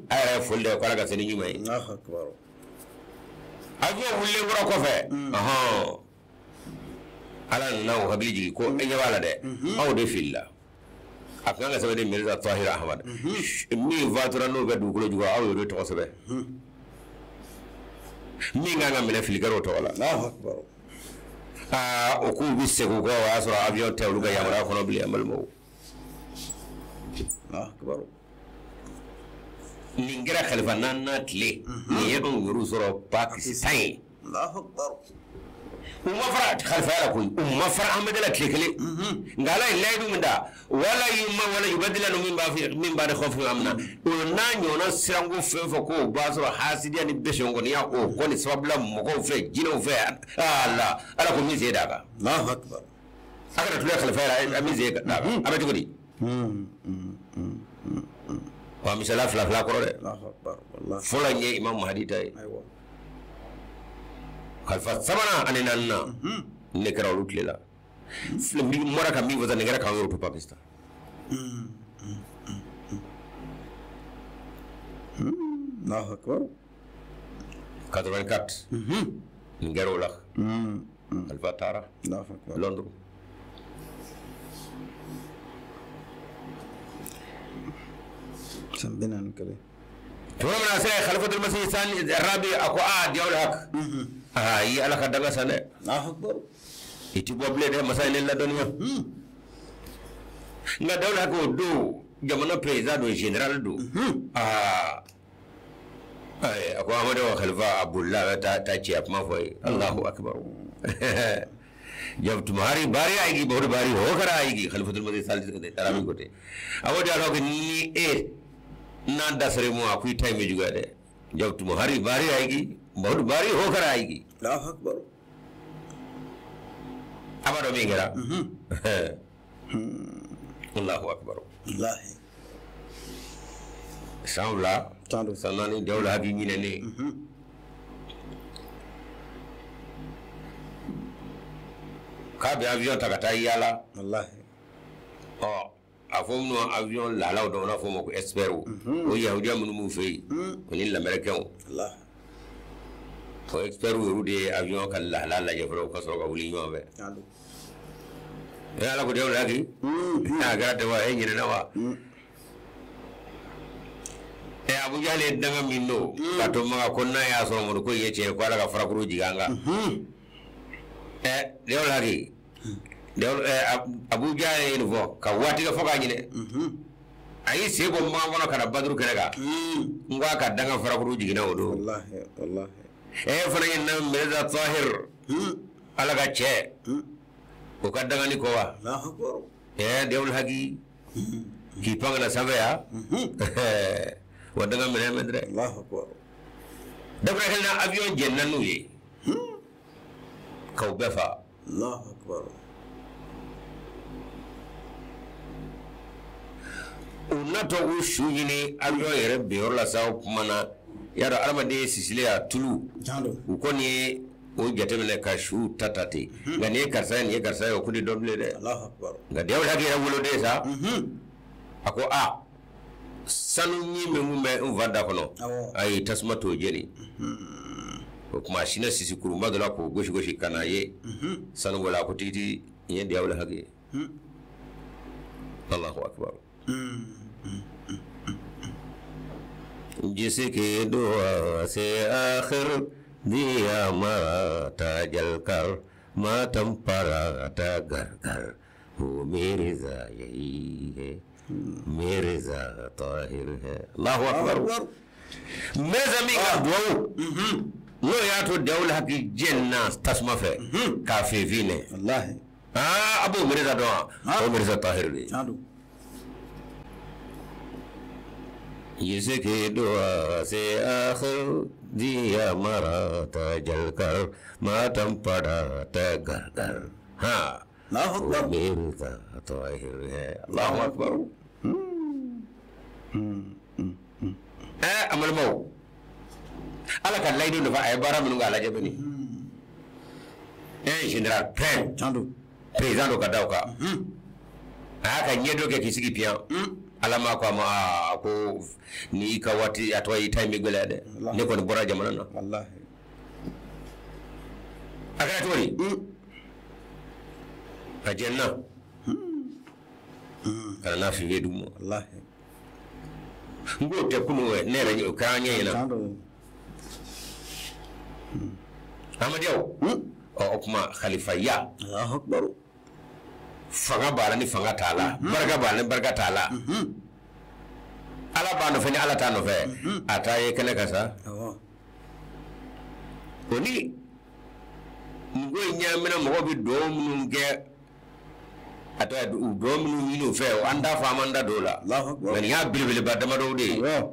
a yɛrɛ ye foli da ko Ala ka se ni ɲuman ye. Avion wulilen kɔrɔ kɔfɛ, Ala nana o hakili jigin ko e ɲɛ b'a la dɛ, aw de filila. A kan ka sɛbɛn de Mirza Tahir Ahmad min fatura n'o bɛ dugukolo jukɔrɔ, aw y'o tɔgɔ sɛbɛn. Min kan ka minɛ fili kɛra o tɔgɔ la. Aa, o k'u bɛ segin u kɔ, o y'a sɔrɔ avion tɛ olu ka yamaruya kɔnɔ bilen, an balimaw. Nin kɛra khalifa naaninan tile, nin ye anw yɛrɛw sɔrɔ Pakistan ye. U ma fara khalifaya la koyi, u ma fara Ahmadu la tile kelen. Nka Ala ye layidu min da, wala yuma wala yubadilanu min ba'di khawfihim amna, o n'a ɲɔgɔnna siranko fɛn fɛn ko o b'a sɔrɔ hasidiya ni bɛsɛnkɔniya o kɔni sababu la mɔgɔw fɛ, jinɛw fɛ, ala Ala ko min sen d'a kan. A kana tulonkɛ khalifaya la, a min sen d'a kan, a bɛ cogo di? Wa misaliya fila fila kɔrɔ dɛ. Fɔlɔ in ye Imam Mahdi ta ye. Khalifa sabanan ani naaninan ne kɛra olu tile la. N bɔra ka min fɔ sisan, nin kɛra k'an yɔrɔ to Pakistan. Allahu akbar. 84 nin kɛra o la. Khalifa taara Londres. San 41. Tuma min na a sera Khalifatul Masih Sani Rabi, a ko aa Diyawul Haq, aa i Ala ka danga san dɛ. I ti bɔ bilen dɛ, masa ye ne ladɔnniya. Nka Diyawul Haq o don jamana président don, général don. Aa a ko Amadu wa Khalifa a bolila a bɛ taa cɛya kuma fɔ ye. Allahu akbar. जब तुम्हारी बारी आएगी बहुत बारी होकर आएगी. Khalifatul Masih Sani Rabi ko ten. A ko Diyawul Haq ni e n'a dasere mu a ko i ta in bɛ juguya dɛ. जब तुम्हारी बारी आएगी बहुत बारी होकर आएगी. Allahu akbar. A b'a dɔn min kɛra. Allahu akbar. Wallahi. San 2 san 4 Diyawul Haq ɲinɛnen. K'a bɛ avion ta ka taa yaala. Wallahi. Ɔ a fɔ minnu avion lahalaw dɔn, n'a fɔ o ma ko expert, o yahudiya minnu b'u fɛ yen, o ni lamɛrikɛnw. O expert yɛrɛ de ye avion ka lahala lajɛ fɔlɔ, ka sɔrɔ ka wuli ɲɔgɔn fɛ. E Ala ko Diyawul Haq, a kɛra ten wa, e ɲinɛna wa? Ɛ Abu Jahal ye danga min don ka to Maka ko n'a y'a sɔrɔ mɔdu ko in ye tiɲɛ ye, ko Ala ka farakuru jigin an kan. Ɛ Diyawul Haq, Abu Jahal ye nin fɔ ka waati kɛ fo k'a ɲinɛ. A y'i sen bɔ makan kɔnɔ ka na Baduru kɛnɛ kan. N ko a ka danga farakuru jiginna o don. E fana ye na Mirza Tahir, Ala ka cɛ, o ka dangani kɔ wa? Ɛ Diyawul Haq k'i pan ka na sanfɛ yan. Wa danga minɛ mɛ dɛ. Dabura kelen na avion jɛnna n'u ye k'aw bɛɛ fa. U natɔ k'u su ɲini avion yɛrɛ binyɔrɔ la sa, o tuma na y'a dɔn adamaden ye sisilen a tulu, u kɔni ye o jateminɛ ka su ta ta ten. Nka nin ye karisa ye, nin ye karisa ye, o kun tɛ dɔn bilen dɛ. Nka Diyawul Haq yɛrɛ woloden sa, a ko a sanu ɲi min kun bɛ n fa da kɔnɔ, ayi tasuma t'o jeni. O tuma a sinna sisi kurunba dɔ la k'o gosi gosi ka n'a ye sanu bɔla, a ko tigitigi nin ye Diyawul Haq ye. Allahu akbar. जिसकी दुआ से आखिर दिया माता जलकर मातम पराता घर घर, वो मिर्जा यही है, मिर्जा ताहिर है. Allahu akbar. Mirza min ka duwawu n'o y'a to Diyawul Haq jɛnna tasuma fɛ k'a finfin dɛ. Aa a b'o Mirza dɔn wa? O Mirza Tahir de ye. जिसकी दुआ से आखिर दिया मराता जलकर मातम पड़ाता घर घर. हाँ. Allahu akbar. Mirza Tahir है. Allahu akbar. An balimaw, Ala ka layidu nɔfɛ a ye baara minnu kɛ, a lajɛ bani. Général plein. Tiɲɛ don. Président dɔ ka da o kan. A y'a ka ɲɛdɔ kɛ k'i sigi piyan. Ala ma ko a ma aa ko n'i ka waati a tɔgɔ i ta in bɛ gɛlɛya dɛ. Ne kɔni bɔra jamana na. Wallahi. A kɛra cogo di? A jɛnna. Ka na n'a fin dugu ma. Wallahi. N k'o tɛ kunun ne yɛrɛ o kɛra an ɲɛ ɲɛna. Tiɲɛ don. Amadiyaw. Ɔ o tuma khalifaya. Allahu akbar. Fanga b'a la ni fanga t'a la. Barika b'a la ni barika t'a la. Ala b'a nɔfɛ ni Ala t'a nɔfɛ. A t'a ye kɛnɛ kan sa. Awɔ. O ni nin ko in ɲagamina, mɔgɔw bɛ dugawu minnu kɛ, a tɔgɔ ye u dugawu minnu ɲini u fɛ, an t'a fɔ an m'an da don o la. Allahu akbar. Nka nin y'a belebeleba damadɔw de ye. Awɔ.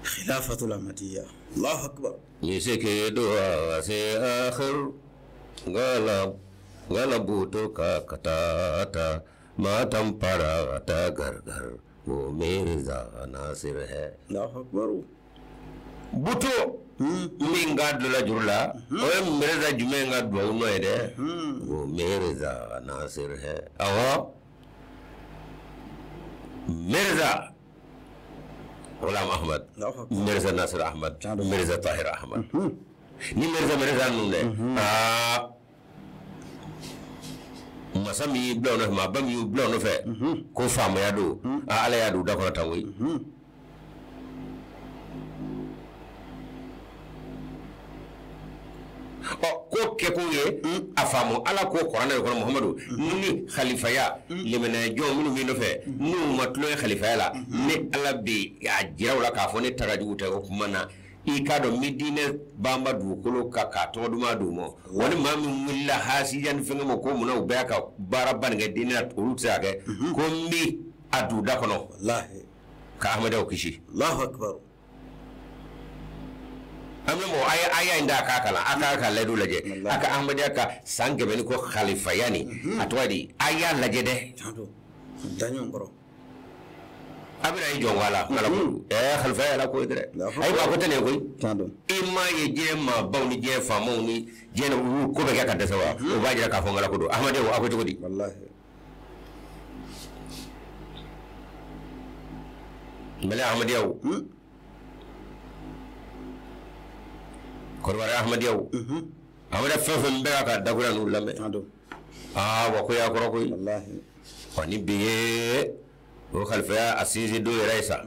Khilafatul Ahmadiyya. Allahu akbar. Miseke du'a se akhir gala gala buto ka katata matam para ta gar gar wo Mirza Nasir hai. Allahu akbar. Buto min ka dula juru la, o ye Mirza jumɛn ka duwawu nɔ ye dɛ? Wo Mirza Nasir hai. Awɔ, Mirza Ghulam Ahmad, Allahu akbar. Mirza Nasir Ahmad, Mirza Tahir Ahmad. Ni Mirza Mirza ninnu dɛ, aa masa min y'i bila o nɔfɛ, maaba min y'u bila o nɔfɛ, ko faamaya don, aa Ala y'a don u da kɔnɔ tan koyi. Ɔ ko kɛkun ye a faamu Ala ko kuranɛ de kɔnɔ, Muhamadu ni khalifaya limaniya jɔn minnu b'i nɔfɛ n'u ma tulon ye khalifaya la, ni Ala bɛ a jira u la k'a fɔ ne ta ka jugu tɛ, o tuma na i k'a dɔn n bɛ diinɛ banba dugukolo kan k'a tɔgɔ duman d'u ma. Wa ni maa min wulila hasiya ni fɛnkɛ ma ko munna u bɛɛ ka baaraba nin kɛ diinɛ la, olu tɛ se ka kɛ, ko n bɛ a don da kɔnɔ. Wallahi. Ka Ahmadaw kisi. Allahu akbar. An bɛ mɔgɔ a ye aya in d'a k'a kalan, a k'a ka layidu lajɛ, a ka Ahmadiyya ka san 100 ni kɔ khalifaya nin, a tɔgɔ di, a y'a lajɛ dɛ. Tiɲɛ don. Da ɲɔgɔn kɔrɔ. A bɛna i jɔ n la ala ko khalifaya ala ko ye dɛ. Ayi, a ko tɛ nin ye koyi. Tiɲɛ don. I m'a ye diɲɛ maabaw ni diɲɛ faamaw ni diɲɛ u ko bɛ kɛ ka dɛsɛ wa? O b'a jira k'a fɔ n ala ko don. Ahmadiyya, a ko cogo di? Wallahi. Mali Ahmadiyyaw, Kɔrɔbɔrɔ Ahmadiyyaw, Ahmadiyya fɛn fɛn bɛ ka dakura n'u lamɛn. Tiɲɛ don. Aa wa ko y'a kɔrɔ koyi. Wallahi. Wa ni bi ye o khalifaya a sinsin don yɛrɛ ye sa,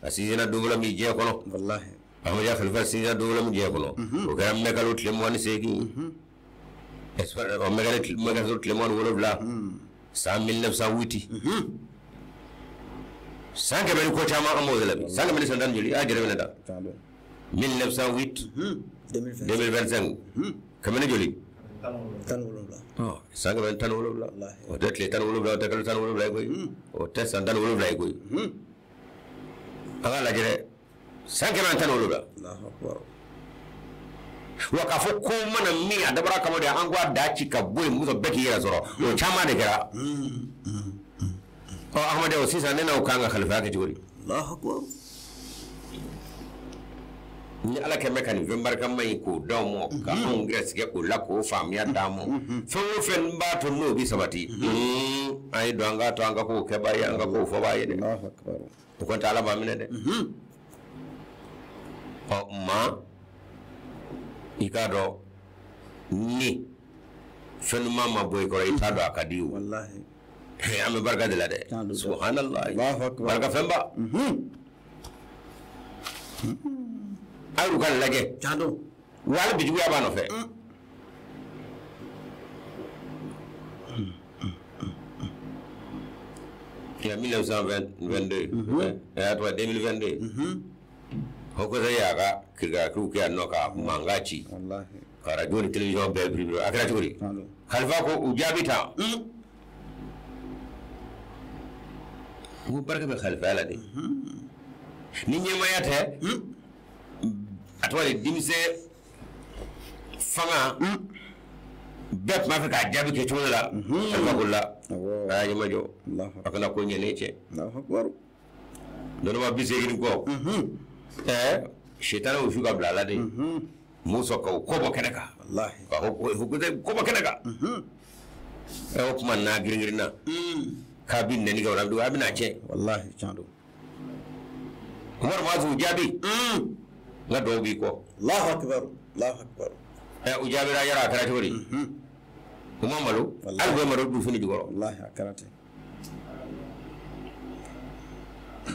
a sinsinna don fɔlɔ min diɲɛ kɔnɔ. Wallahi. Ahmadiyya khalifa sinsinna don fɔlɔ min diɲɛ kɔnɔ, o kɛra mɛ kalo tile 28, mɛ kalo tile 27, san 1908, san 100 ni ko caman an b'o de la bi, san 100 ni san tan ni joli, i y'a jateminɛ da. Tiɲɛ don. 1908, 2025. 2025, 100 ni joli? 17. San 117. Wallahi. O tɛ tile 17, o tɛ kalo 17 ye koyi, o tɛ san 17 ye koyi. An k'a lajɛ dɛ, san 117. Allahu akbar. Wa k'a fɔ ko mana min a dabɔra kama de, an ko a da ci ka bɔ yen muso bɛɛ k'i yɛrɛ sɔrɔ, o caman de kɛra. Ɔ Ahmadiyyaw, sisan ne n'aw kan ka khalifaya kɛ cogo di? Allahu akbar. Ni Ala kɛn bɛ ka nin fɛn barikama in k'o d'aw ma, ka anw gɛrɛsɛgɛ o la k'o faamuya d'an ma, fɛn o fɛn b'a to n'o bɛ sabati, an ye don an k'a to an ka kow kɛbaa ye, an ka kow fɔbaa ye dɛ. Allahu akbar. O kɔni tɛ Ala b'a minɛ dɛ. Ɔ maa i k'a dɔn ni fɛn ɲuman ma bɔ i kɔrɔ, i t'a dɔn a ka di o. Wallahi. An bɛ barika de la dɛ. Tiɲɛ don. Subhanallah. Allahu akbar. Barika fɛnba. A y'u ka lajɛ. Tiɲɛ don. Wa hali bi juguya b'a nɔfɛ. Il y a 1922, a tɔgɔ 2022, Haut Conseil y'a ka kirikarakiw kɛ yan nɔ ka mankan ci. Wallahi. Ka radio ni télévision bɛɛ biribiri, a kɛra cogo di? Tiɲɛ don. Khalifa ko u jaabi tan. N ko barika bɛ khalifaya la de. Ni ɲɛmaaya tɛ, a tɔgɔ de denmisɛn fanga bɛɛ tun b'a fɛ k'a jaabi kɛ cogo dɔ la. Alifa ko la, a y'a ɲɛmajɔ, a kana ko ɲɛ ne cɛ. Dɔnnibaa 80 kɔ, ɛɛ sitanɛ y'o su ka bila a la de. M'u sɔn k'o kɔ bɔ kɛnɛ kan, ka kɔ bɔ kɛnɛ kan. Ɛ o tuma n'a girin-girinna k'a bɛ nɛni kɛ o la, a bɛna tiɲɛ. Walahi tiɲɛ don. Umaru Muazu jaabi, n ka dɔw b'i kɔ. Allahu akbar, Allahu akbar. Ɛ u jaabira yɔrɔ a kɛra cogo di? U ma malo, hali u bɛ malo dun fini jukɔrɔ. Walahi a kɛra ten.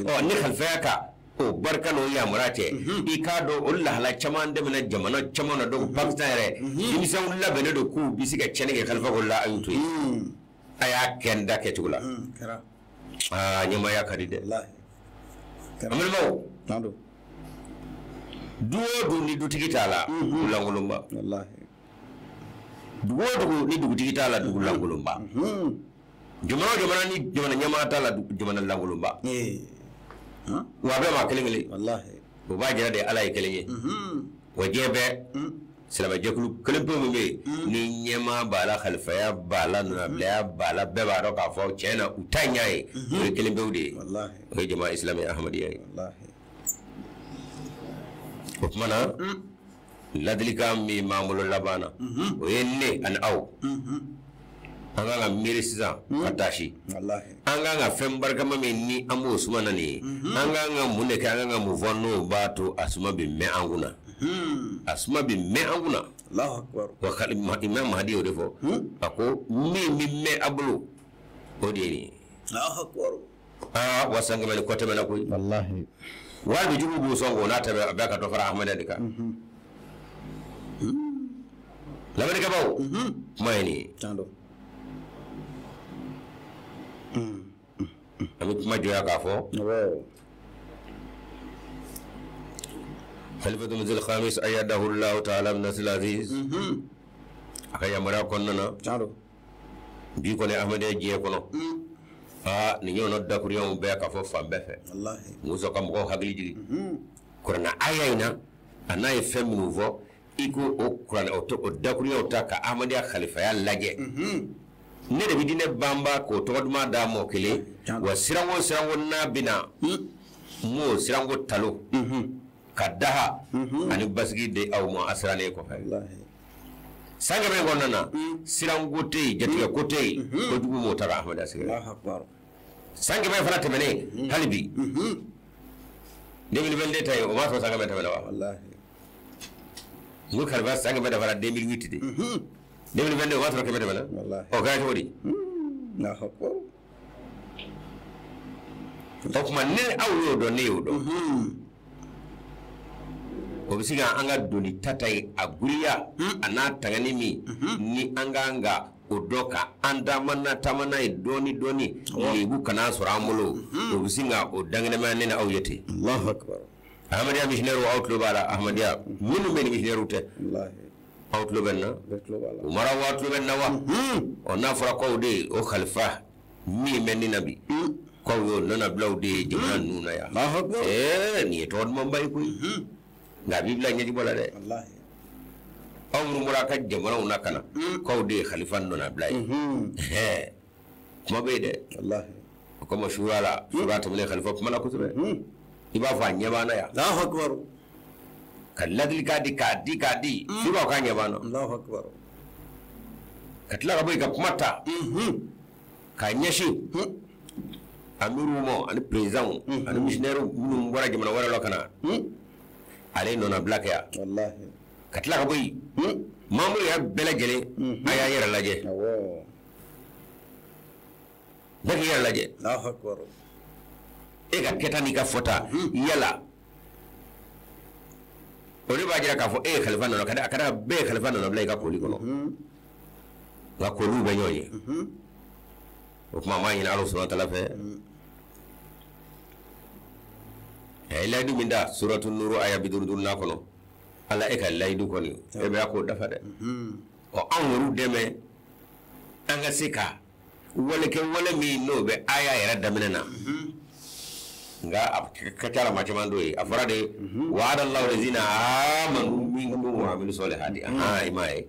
Ɔ ni kalifaya ka o barika n'o yamaruya cɛ, i k'a dɔn o lahala caman tɛmɛna jamana caman na. Donc Pakistan yɛrɛ, denmisɛnw labɛnnen don k'u bɛ se ka tiɲɛni kɛ kalifa ko la, a y'u to yen. A y'a kɛ n da kɛcogo la. Aa ɲɛmaaya ka di dɛ. An balimaw, du o du ni dutigi t'a la, dugu lankolonba. Dugu o dugu ni dugutigi t'a la, dugu lankolonba. Jamana o jamana ni jamana ɲɛmaa t'a la, jamana lankolonba. Wa a bɛɛ maa kelen kelen. O b'a jira de Ala ye kelen ye. Wa diɲɛ bɛɛ silamɛjɛkulu kelen pe min bɛ yen ni ɲɛmaa b'a la, kalifaya b'a la, nɔnabilaya b'a la, bɛɛ b'a dɔn k'a fɔ tiɲɛ na u ta ɲɛ ye, o ye kelen pewu de ye. O ye jama isilamɛ ahmadiyya ye. O tuma na ladilikan min b'an bolo laban na, o ye ne ani aw, an kan ka miiri sisan ka taasi. An kan ka fɛn barikama min ni an b'o suma na nin ye, an kan ka mun de kɛ, an kan ka mun fɔ n'o b'a to a suma bɛ mɛn an kunna. A suma bɛ mɛn an kunna. Wa Imam Mahdi y'o de fɔ, a ko min bɛ mɛn a bolo o de ye nin ye. Aa wa san 100 ni kɔ tɛmɛna koyi. Wajibi jugu b'u sɔn k'o n'a tɛmɛ, a bɛɛ ka dɔ fara Ahmadiyya de kan. Lamɛnnikɛbaaw, kuma ye nin ye. An bɛ kuma jɔya k'a fɔ Khalifatul Masih Khamis ayyadahu Allahu ta'ala bi nasril aziz, a ka yamaruya kɔnɔna na, bi kɔni Ahmadiyya diɲɛ kɔnɔ, aa nin ɲɔgɔnna dakuruɲɛw bɛɛ ka fɔ fan bɛɛ fɛ. M'u sɔn ka mɔgɔw hakili jigin kuranɛ aya in na, a n'a ye fɛn minnu fɔ, i ko o kuranɛ o dakuruɲɛw ta ka Ahmadiyya khalifaya lajɛ. Ne de bɛ diinɛ banba k'o tɔgɔ duman d'a mɔ kelen, wa siranko siranko n'a bɛna n m'o siranko talo ka daha ani basigi di aw ma a sirannen kɔfɛ. San 100 in kɔnɔna na, siranko tɛ yen, jatigɛ ko tɛ yen, kojugu m'o ta ka Ahmadiyya sɛgɛrɛ. San 100 fana tɛmɛnen hali bi 2022 ta ye, o b'a sɔrɔ san 100 tɛmɛna wa? N ko kalifa san 100 dafara 2008 de. 2022 o b'a sɔrɔ 100 tɛmɛna. O kɛra cogo di? O tuma ne aw y'o dɔn, ne y'o dɔn. O bɛ se ka an ka doni tata ye a giriya a n'a tangani min ni an kan ka o dɔn ka an taama n'a ye dɔɔni dɔɔni, lebu kana sɔrɔ an bolo. O bɛ se ka o dankɛnɛmaya ne ni aw ye ten. Ahmadiyya missionnaire aw tulo b'a la, Ahmadiyya minnu bɛ ni missionnaire tɛ, aw tulo bɛ nin na, Umara aw tulo bɛ nin na wa? Ɔ n'a fɔra k'aw de ye o khalifa min bɛ nin na bi, k'aw y'o nɔnabilaw de ye jamana ninnu na yan. Ɛɛ nin ye tɔgɔ dumanba ye koyi, nka a b'i bila ɲɛjibɔ la dɛ. Aw minnu bɔra a ka jamanaw na ka na, k'aw de ye khalifa nɔnabila ye. Ɛɛ kuma bɛ yen dɛ. O kama sura la, sura tɛmɛnen khalifa kuma na kosɛbɛ. I b'a fɔ a ɲɛ b'an na yan. Ka ladilikan di k'a di k'a di, i b'a fɔ k'a ɲɛ b'an na. Ka tila ka bɔ yen ka kuma ta k'a ɲɛsin amiruw ma ani présidents ani missionnaires minnu bɔra jamana wɛrɛ la ka na, ale ye nɔnabila kɛ yan. Ka tila ka bɔ yen, membre yɛrɛ bɛɛ lajɛlen, a y'a yɛrɛ lajɛ. Bɛɛ k'i yɛrɛ lajɛ. E ka kɛta n'i ka fɔta, yala o de b'a jira k'a fɔ e ye khalifa nɔ, a ka bɛɛ ye khalifa nɔnabila i ka koli kɔnɔ. Nka koliw bɛ ɲɔgɔn ye. O tuma an b'a ɲini Ala subahana taala fɛ, a ye layidu min da suratu nuru aya 55 kɔnɔ, Ala e ka layidu kɔni e bɛ k'o dafa dɛ. Ɔ anw y'olu dɛmɛ an ka se ka wale kɛ wale min n'o bɛ aya yɛrɛ daminɛ na. Nka a ka ca la maa caman t'o ye. A fɔra de wa'ada Allahu lazina amanu minkum wa amilu solihati. I m'a ye.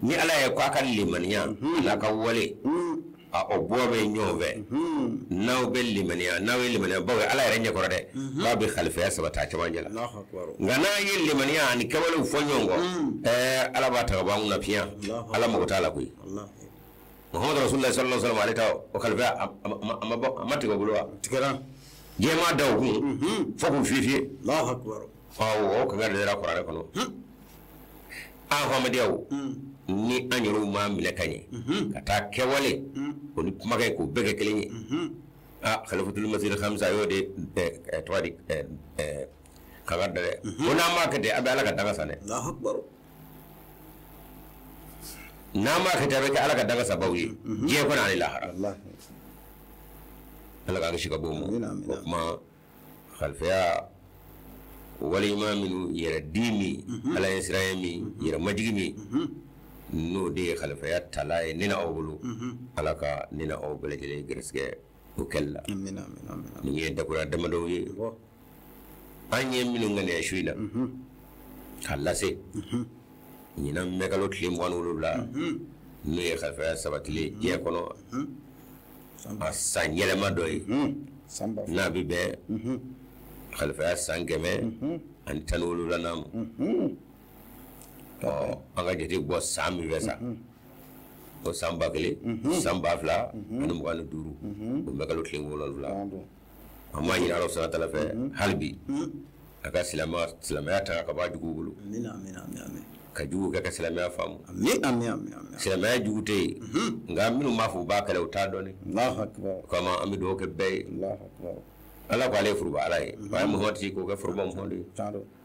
Ni Ala ye ko a ka limaniya n'a ka wale a o bɔ bɛ ɲɔgɔn fɛ, n'aw bɛ limaniya, n'aw ye limaniyabaw ye Ala yɛrɛ ɲɛkɔrɔ dɛ, k'a bɛ khalifaya sabati a cɛmancɛ la. Nka n'a ye limaniya ani kɛwalew fɔ ɲɔgɔn kɔ, Ala b'a ta ka bɔ an kunna piyan, Ala mago t'a la koyi. Muhammadu Rasulullah sallallahu alaihi wasallam ale ta o khalifaya a ma bɔ, a ma tigɛ o bolo wa? Tigɛra. Diɲɛ ma da o kun fo k'u fiyɛ fiyɛ. Allahu akbar. Awɔ, o kan ka dara kuranɛ kɔnɔ. An Ahmadiyyaw ni an yɛrɛw m'a minɛ ka ɲɛ ka taa kɛwale o ni kumakɛ k'o bɛɛ kɛ kelen ye. Khalifatul Masih Khamsa y'o de tɔgɔ di kan ka da dɛ. Ko n'an m'a kɛ ten, a bɛ Ala ka danga sa dɛ. Allahu akbar. N'an m'a kɛ ten, a bɛ kɛ Ala ka danga sabaw ye diɲɛ kɔnɔ ani lahara. Ala k'an kisi ka bɔ o ma. O kuma khalifaya waleɲuman minnu, yɛrɛ di min, Ala ye siran min, yɛrɛ majigi min, n'o de ye khalifaya tala ye ne na aw bolo. Ala ka ne na aw bɛɛ lajɛlen gɛrɛsɛgɛ o kɛli la. Nin ye dakuruya damadɔw ye an ye minnu ŋaniya su in na k'a lase ɲinan mɛkalo tile 27, n'o ye khalifaya sabatilen diɲɛ kɔnɔ a san yɛlɛma dɔ ye, n'a bɛ bɛn khalifaya san 117 ma. Ɔ, an ka jate bɔ san min fɛ sa, o san 1000, san 2025, o mɛkalo tile 7. An b'a ɲini Ala subahana taala fɛ hali bi a ka silamɛya ta ka bɔ a juguw bolo. Ka jugu kɛ ka silamɛya faamu. Silamɛya jugu tɛ yen, nka minnu b'a fɔ u b'a kɛlɛ, u t'a dɔn dɛ. O kama an bɛ dugawu kɛ bɛɛ ye. Ala ko ale ye foroba Ala ye, a ye Muhamadu ci k'o kɛ foroba Muhamadu ye.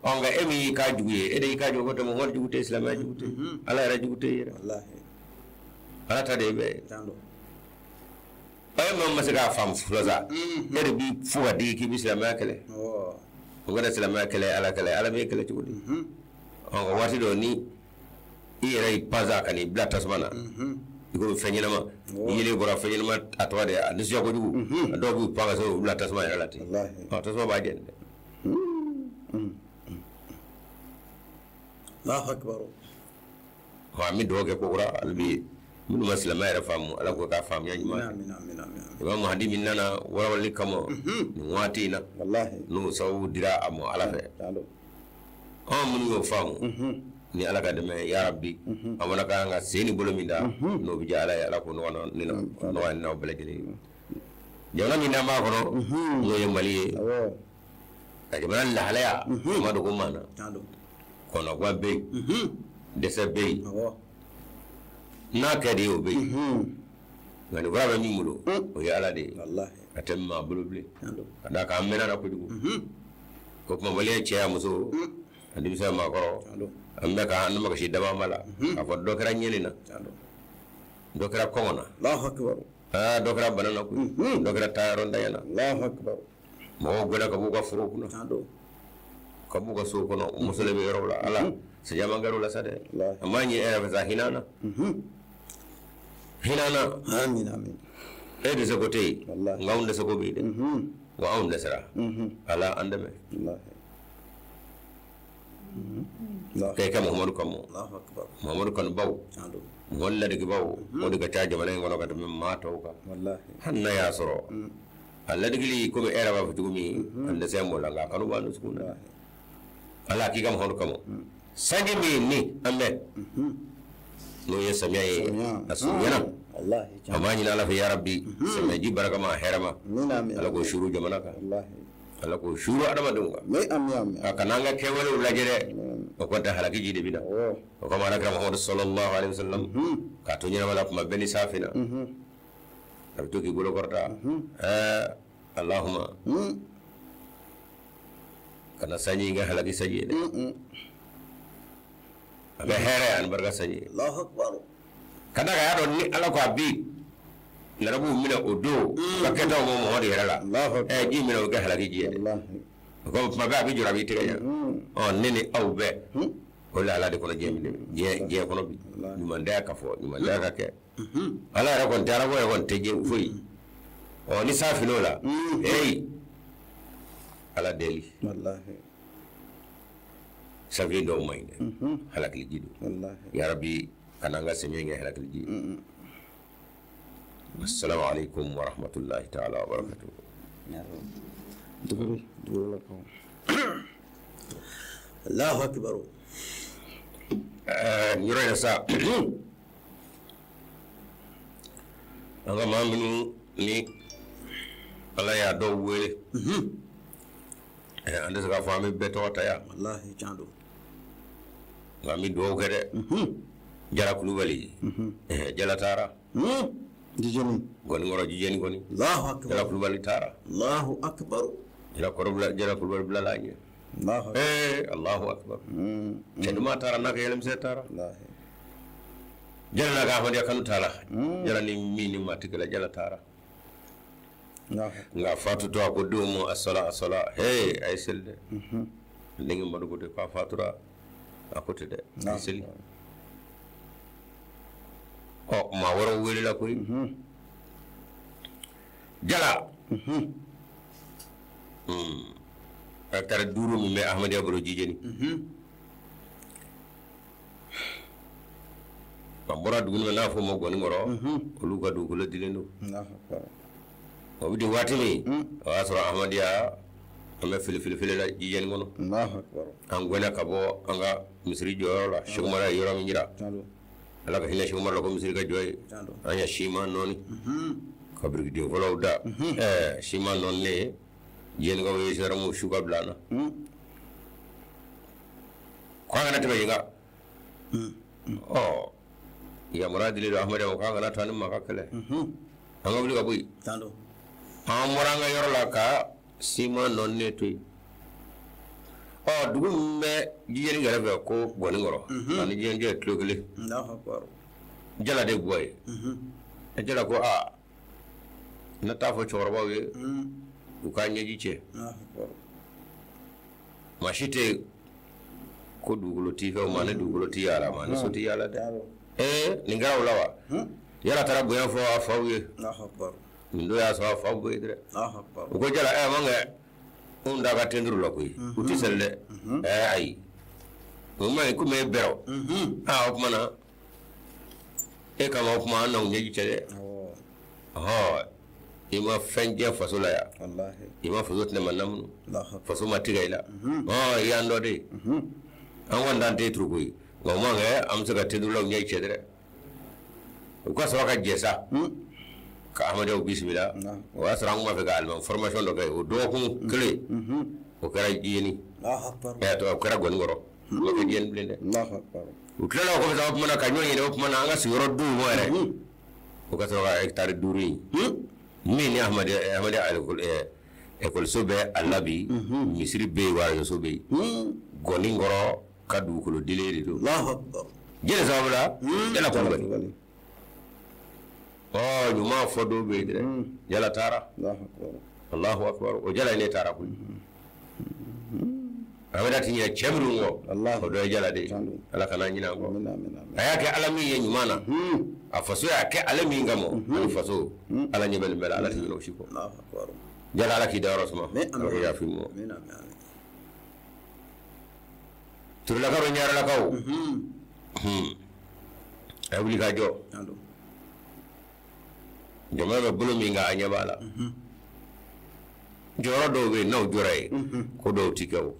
Ɔ, nka e min y'i k'a jugu ye, e de y'i k'a jugu, ko tɛ Muhamadu jugu tɛ, silamɛya jugu tɛ, Ala yɛrɛ jugu tɛ yɛrɛ. Ala ta de ye bɛɛ ye. Ɔ, e maa ma se k'a faamu fɔlɔ sa, e de b'i fo ka digi k'i bɛ silamɛya kɛlɛ. O kana silamɛya kɛlɛ, Ala kɛlɛ, Ala b'e kɛlɛ cogo di? Ɔ, nka waati dɔ ni i yɛrɛ y'i pansa ka n'i bila tasuma na, i ko fɛn ɲɛnama, i yelen bɔra fɛn ɲɛnama, a tɔgɔ de a nisɔndiya kojugu, a dɔw b'u pan ka se k'u bila tasuma yɛrɛ la ten. Ɔ, tasuma b'a jeni dɛ. Allahu akbar. Ɔ, an bɛ dugawu kɛ kokura hali bi minnu ma silamɛya yɛrɛ faamu, Ala k'o k'a faamuya ɲuman kɛ. Imam Mahdi min nana walawalali kama nin waati in na, n'o sababu dira a ma Ala fɛ, anw minnu y'o faamu ni Ala ka dɛmɛ, ya Rabbi, an fana ka kan ka sen ni bolo min da, n'o bɛ diya Ala ye, Ala k'o nɔgɔya ne n'aw bɛɛ lajɛlen ye. Jamana min n'an b'a kɔnɔ, n'o ye Mali ye, ka jamana lahalaya a ma dogo maa na, kɔnɔguwan bɛ yen, dɛsɛ bɛ yen, n'a kɛ de ye o bɛ yen, nka nin fura bɛ min bolo, o ye Ala de ye, a tɛ maa bolo bilen, ka d'a kan an mɛnna na kojugu. O tuma maliyɛn cɛ y'a muso, a denmisɛn maakɔrɔ, an bɛ ka an makasi dabama la k'a fɔ dɔ kɛra ɲɛni na, dɔ kɛra kɔngɔ na, dɔ kɛra bana na koyi, dɔ kɛra taayɔrɔ ntanya na. Mɔgɔw gɛnna ka b'u ka foro kunna, ka b'u ka so kɔnɔ, u muso de bɛ yɔrɔw la. Ala caman kɛra o la sa dɛ. An b'a ɲini e yɛrɛ fɛ sa, hinɛ na, hinɛ na. E dɛsɛ ko tɛ yen, nka anw dɛsɛ ko bɛ yen dɛ, wa anw dɛsɛra. Ala an dɛmɛ k'e kɛ Muhamadu kama, Muhamadu kanubaw, Muhamadu ladegebaw, o de ka ca jamana in kɔnɔ ka tɛmɛ maa tɔw kan. Hali n'a y'a sɔrɔ a ladegeli komi e yɛrɛ b'a fɔ cogo min, an dɛsɛ m'o la, nka a kanu b'an dusukun na. Ala k'i ka Muhamadu kama, sanji min ni an bɛ n'o ye samiya ye, a surunyana, an b'a ɲini Ala fɛ ya Rabbi, samiyaji barikama a hɛrɛma, Ala k'o suuru jamana kan, Ala k'o suuru adamadenw kan. A kana an ka kɛwalew lajɛ dɛ, o kɔni tɛ halaki ji de bɛ na. O kama Ala kira Muhamadu sallallahu alaihi wasallam k'a to ɲɛnama la kuma bɛɛ ni safinɛ, a bɛ to k'i bolo kɔrɔta, ɛɛ Allahumma kana sanji in kɛ halaki sanji ye dɛ, a bɛ hɛrɛ ani barika sanji ye. Ka d'a kan a y'a dɔn ni Ala ko a bi larabuw minɛ o don, u ka kɛtaw ma Muhamadu yɛrɛ la, ji minɛ o kɛ halaki ji ye dɛ. O kama kuma bɛɛ a bɛ jɔrɔ, a b'i tɛgɛ ɲa. Ɔ, ne ni aw bɛɛ o lahala de kɔnɔ diɲɛ diɲɛ kɔnɔ bi, ɲumandenya ka fɔ, ɲumandenya ka kɛ. Ala yɛrɛ kɔni tɛ, Ala ko yɛrɛ kɔni tɛ diɲɛ foyi. Ɔ, ni san fin'o la, heyi. Ala deli. Wallahi. Sanfili dɔw man ɲi dɛ. Halakiliji don. Wallahi. Yarabi kana an ka sɛmiyɛ kɛ halakiliji ye. Assalamu alaikum wa rahmatullahi ta'ala wa barakatuh. Duguri, duguri la kaw. Allahu akbar. Nin yɔrɔ in na sa, an ka maa minnu ni Ala y'a dɔw wele, an tɛ se k'a fɔ an bɛ bɛɛ tɔgɔ ta yan. Wallahi tiɲɛ don. Nka an bɛ dugawu kɛ dɛ. Jara Kulubali, Jala taara. Jijeni. Gɔnikɔrɔ Jijeni kɔni. Allahu akbar. Jara Kulubali taara. Allahu akbar. Jara kɔrɔ Jara Kulubali bilala a ɲɛ. Allahu akbar. Allahu akbar. Cɛ duman taara n'a ka yɛlɛmisɛn taara. Wallahi. Jala n'a ka Ahmadenya kanu taara. Jala ni min ni maa tɛ kɛlɛ, Jala taara. Nka fatutɔ a ko denw ma asala asala, hey a ye seli dɛ. N denkɛ Madu ko ten k'a fatura, a ko ten dɛ, a ye seli. Ɔ maa wɛrɛw welela koyi. Jala. Hectare 5 min bɛ Ahmadenya bolo Jijeni. An bɔra dugu min na n'a fɔ o ma Gɔnikɔrɔ, olu ka dugukolo dilen don. O bɛ di waati min, o y'a sɔrɔ Ahmadenya an bɛ filifili la Jijeni kɔnɔ. An gɛnna ka bɔ an ka misiri jɔyɔrɔ la, Seku Umaru ye yɔrɔ min jira. Ala ka hinɛ Seku Umaru la ko misiri ka jɔ yen. An ye siman nɔɔni ka birikiden fɔlɔw da. Siman nɔɔninen, Jijenikaw ye gendarmew su ka bila an na. Ko an kana tɛmɛ yen kan. Ɔ yamaruya dilen don Ahmadenya ma k'an kana taa ni maa ka kɛlɛ. An ka wuli ka bɔ yen. An bɔra an ka yɔrɔ la ka siman nɔɔninen to yen. Ɔ dugu min bɛ Jijeni kɛrɛfɛ ko Gɔnikɔrɔ, ani Jijeni cɛ kilo 1. Jala de bɔ yen. Jala ko aa, ne t'a fɔ cɛkɔrɔbaw ye u k'a ɲɛji cɛ. Maa si tɛ ko dugukolo t'i fɛ o ma, ne dugukolo t'i yaala ma, ne so t'i yaala dɛ. Nin kɛra o la wa? Yala taara bonya fɔ a faw ye. Nin don y'a sɔrɔ a faw bɛ yen dɛ. U ko Jala, man kɛ anw da ka tenturu la koyi, u tɛ seli dɛ. Ayi, o ma ɲi komi e bɛrɛ. O tuma na e kama o tuma an n'anw ɲɛji cɛ dɛ. I ma fɛn jɛ faso la yan. I ma faso tɛnɛ ma namunu. Faso ma tigɛ i la. I y'an dɔ de ye. An kɔni t'an tɛ turu koyi. Nka o man kɛ an bɛ se ka tenturulaw ɲɛji cɛ dɛ. U ka sɔrɔ ka jɛ sa. Ka Ahmadiyyaw bisimila. O y'a sɔrɔ an tun b'a fɛ ka alimami formation dɔ kɛ o dɔgɔkun kelen. O kɛra Jijeni. O kɛra Gɔnikɔrɔ. O ma kɛ Jijeni bilen dɛ. U tilala o kɔfɛ sa, o tuma na ka ɲɔgɔn ɲini, o tuma na an ka sigiyɔrɔ d'u ma yɛrɛ. O ka sɔrɔ ka hectare 5 in. Min ni Ahmadiyya ekɔliso bɛ a la bi, misiri bɛ yen, waraso bɛ yen. Gɔnikɔrɔ ka dugukolo dilen de don. Jɛnɛ sababu la, Jala Kulubali. Ɲuman fɔ dɔw bɛ yen dɛ. Jala taara. Allahu akbar. O Jala ne taara koyi. Ahmadiyya ti ɲinɛ cɛ minnu kɔ, o dɔ ye Jala de ye. Ala kana ɲinɛ an kɔ. A y'a kɛ Ala min ye ɲuman na, a faso y'a kɛ ale min kama, ani faso, Ala ɲɛ bɛ nin bɛɛ la, Ala tɛ ɲinɛ o si kɔ. Jala, Ala k'i dayɔrɔ suma. Ala k'i yafa i ma. Turelakaw ni Ɲarelakaw, a ye wuli ka jɔ. Jamana bɛ bolo min kan, a ɲɛ b'a la. Jɔyɔrɔ dɔw bɛ yen, n'aw jɔra yen, ko dɔw ti kɛ o.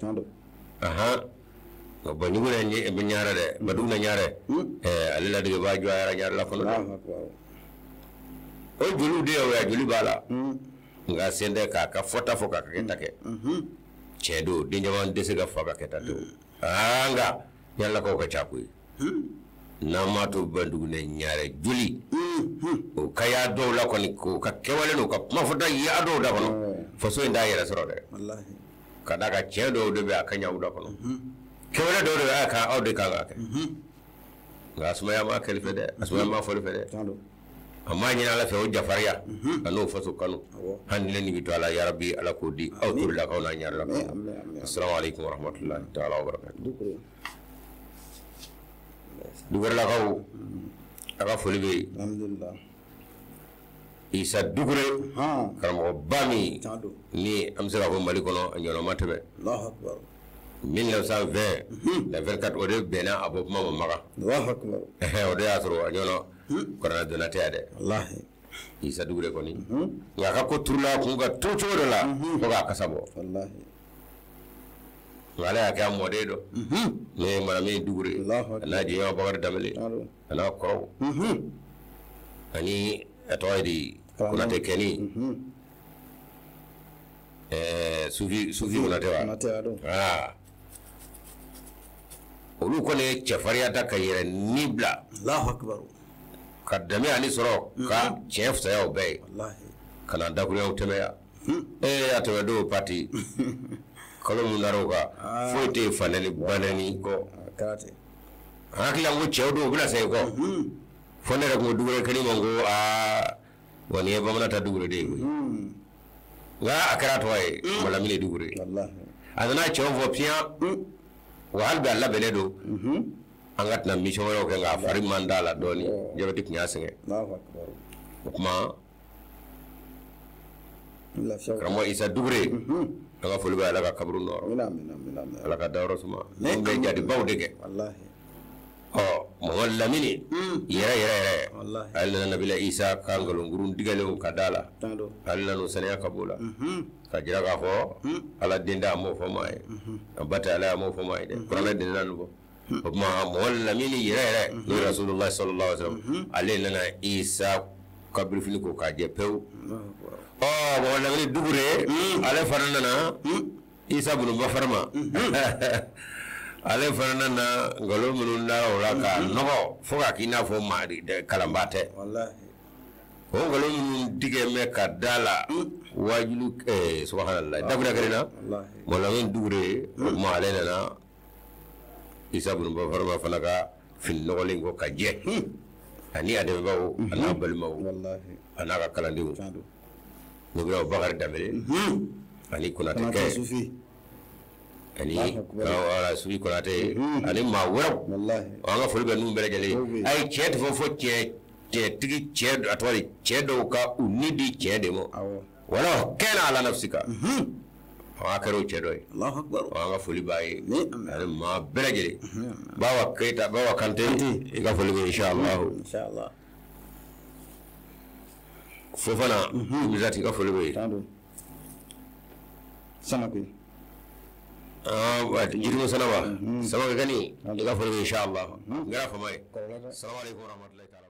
Nka Banjugu na bɛ Ɲarɛ dɛ, Badugu na Ɲarɛ, ale ladege b'a jɔ a yɛrɛ Ɲarɛla kɔnɔ dɛ. O joliw de ye o ye, a joli b'a la. Nka sen tɛ k'a ka fɔta fɔ k'a ka kɛta kɛ. Tiɲɛ don, den caman tɛ se ka fa ka kɛta to. Nka Ɲarɛlakaw ka ca koyi. N'an m'a to Bandugu na Ɲarɛ joli, o ka y'a dɔw la kɔni, k'o ka kɛwale n'o ka kuma fɔta y'a dɔw da kɔnɔ, faso in t'a yɛrɛ sɔrɔ dɛ. Ka d'a kan tiɲɛ dɔw de bɛ a ka ɲɛ aw da kɔnɔ. Kɛwale dɔw de bɛ a kan aw de kan k'a kɛ. Nka Asumaya m'a kɛli fɛ dɛ, Asumaya m'a fɔli fɛ dɛ. A m'a ɲini Ala fɛ o jafariya a n'o faso kanu. Hali ni ne ni bɛ to a la, yarabi Ala k'o di aw Turelakaw n'a Ɲarelakaw. Assalamu alaikum warahmatullahi ta'ala wabarakatuh. Duguwɛrɛlakaw, a ka foli bɛ yen. Isa Dukure karamɔgɔba min ni an bɛ se k'a fɔ Mali kɔnɔ a ɲɔgɔnna ma tɛmɛ. Allahu akbar. 1920 le 24 o de bɛnna a bɔ kuma ma Makan. Allahu akbar. O de y'a sɔrɔ a ɲɔgɔnna kuranɛ donna tɛ yan dɛ. Walahi. Isa Dukure kɔni. Nka a ka ko turula a kun kan to cogo dɔ la fo k'a kasa bɔ. Walahi. Nka ala y'a kɛ a mɔden dɔ. Ne ye Malamini Dukure. Allahu akbar. A n'a jɛɲɔgɔn Bakari Danbele. A n'a kɔrɔw. Ani a tɔgɔ ye di Konate Kɛni. Sufi Sufi Konate wa. Konate a don. Aa. Olu kɔni ye cɛfarinya ta ka yɛrɛ ni bila. Allahu akbar. Ka danbe ani sɔrɔ ka tiɲɛ fisaya o bɛɛ ye. Walahi. Ka na dakuruɲaw tɛmɛ yan. Ee a tɛmɛ don pati. Kalo mun dar'o kan. Foyi tɛ yen fanɛni banɛni kɔ. A kɛra ten. An hakili la ko cɛw don u bɛna segin kɔ. Fo ne yɛrɛ kun ko Dukure kɛni ma ko aa wa nin ye bamanan ta Dukure de ye koyi. Nka a kɛra tɔgɔ ye Malamini Dukure. Walahi. A nana cɛw fɔ piyan. Wa hali bi a labɛnnen don. An ka tɛna mission wɛrɛw kɛ nka a fari man d'a la dɔɔnin. Jabɛti tun y'a sɛgɛn. Allahu akbar. O tuma Lafiya. karamɔgɔ Isa Dukure. An ka foli bɛ Ala ka kaburu nɔɔrɔ. Amina amina amina amina. Ala ka dayɔrɔ suma. Ninnu bɛ jadibaw de kɛ. Walahi. Ɔ Mamadu Lamini yɛrɛ yɛrɛ yɛrɛ. Walahi. Ale nana Nabila Isa ka nkalonkurun tigɛlenw ka d'a la. Tiɲɛ don. Ale nana o saniya ka b'o la. Ka jira k'a fɔ Ala den tɛ a m'o fɔ maa ye. A ba tɛ Ala ye a m'o fɔ maa ye dɛ. Kuranɛ de nana nin fɔ. O tuma Mamadu Lamini yɛrɛ yɛrɛ n'o ye Rasululahi sallallahu alaihi wasallam ale nana Isa kabirifini ko k'a jɛ pewu. Allahu akbar. Ɔ Mamadu Lamini Dukure ale fana nana Isa bunu Bafarima ale fana nana nkalon minnu dara o la k'a nɔgɔ fo k'a k'i n'a fɔ maa kalanbaa tɛ. Walahi. O nkalon minnu tigɛ mɛ ka da la wajulu subhanallah dakuruɲa kelen na Walahi. Mamadu Lamini Dukure o tuma ale nana Isa bunu Bafarima fana ka fini nɔgɔlen ko ka jɛ ani a dɛmɛbaaw a n'a balimaw Walahi. a n'a ka kalandenw Tiɲɛ don. n'o bɛ Bakari Danbele ani Konate Konate Kɛ Sufi. ani Allahu akbar. wala Sufi Konate ani maa wɛrɛw. Walahi. An ka foli bɛ ninnu bɛɛ lajɛlen ye. Ayi tiɲɛ tɛ fɔ fo tiɲɛ tiɲɛtigi cɛ a tɔgɔ di cɛ dɔw ka u ni di tiɲɛ de ma. Awɔ. Wala kɛnɛ ala nafsika. A kɛra o cɛ dɔ ye. Allahu akbar. An ka foli b'a ye. Amin, amin. Ani maa bɛɛ lajɛlen. Bawa Keyita Bawa Kante i ka foli bɛ inshallah. Inshallah. Fofana Misati i ka foli bɛ yen. Tiɲɛ don. Samake. Ah, Jirimo Sanaba. Samake Kani i ka foli bɛ inshallah. N kɛra fama ye. Kɔrɔla dɛ. Salamu aleykum wa rahmatulahi taala.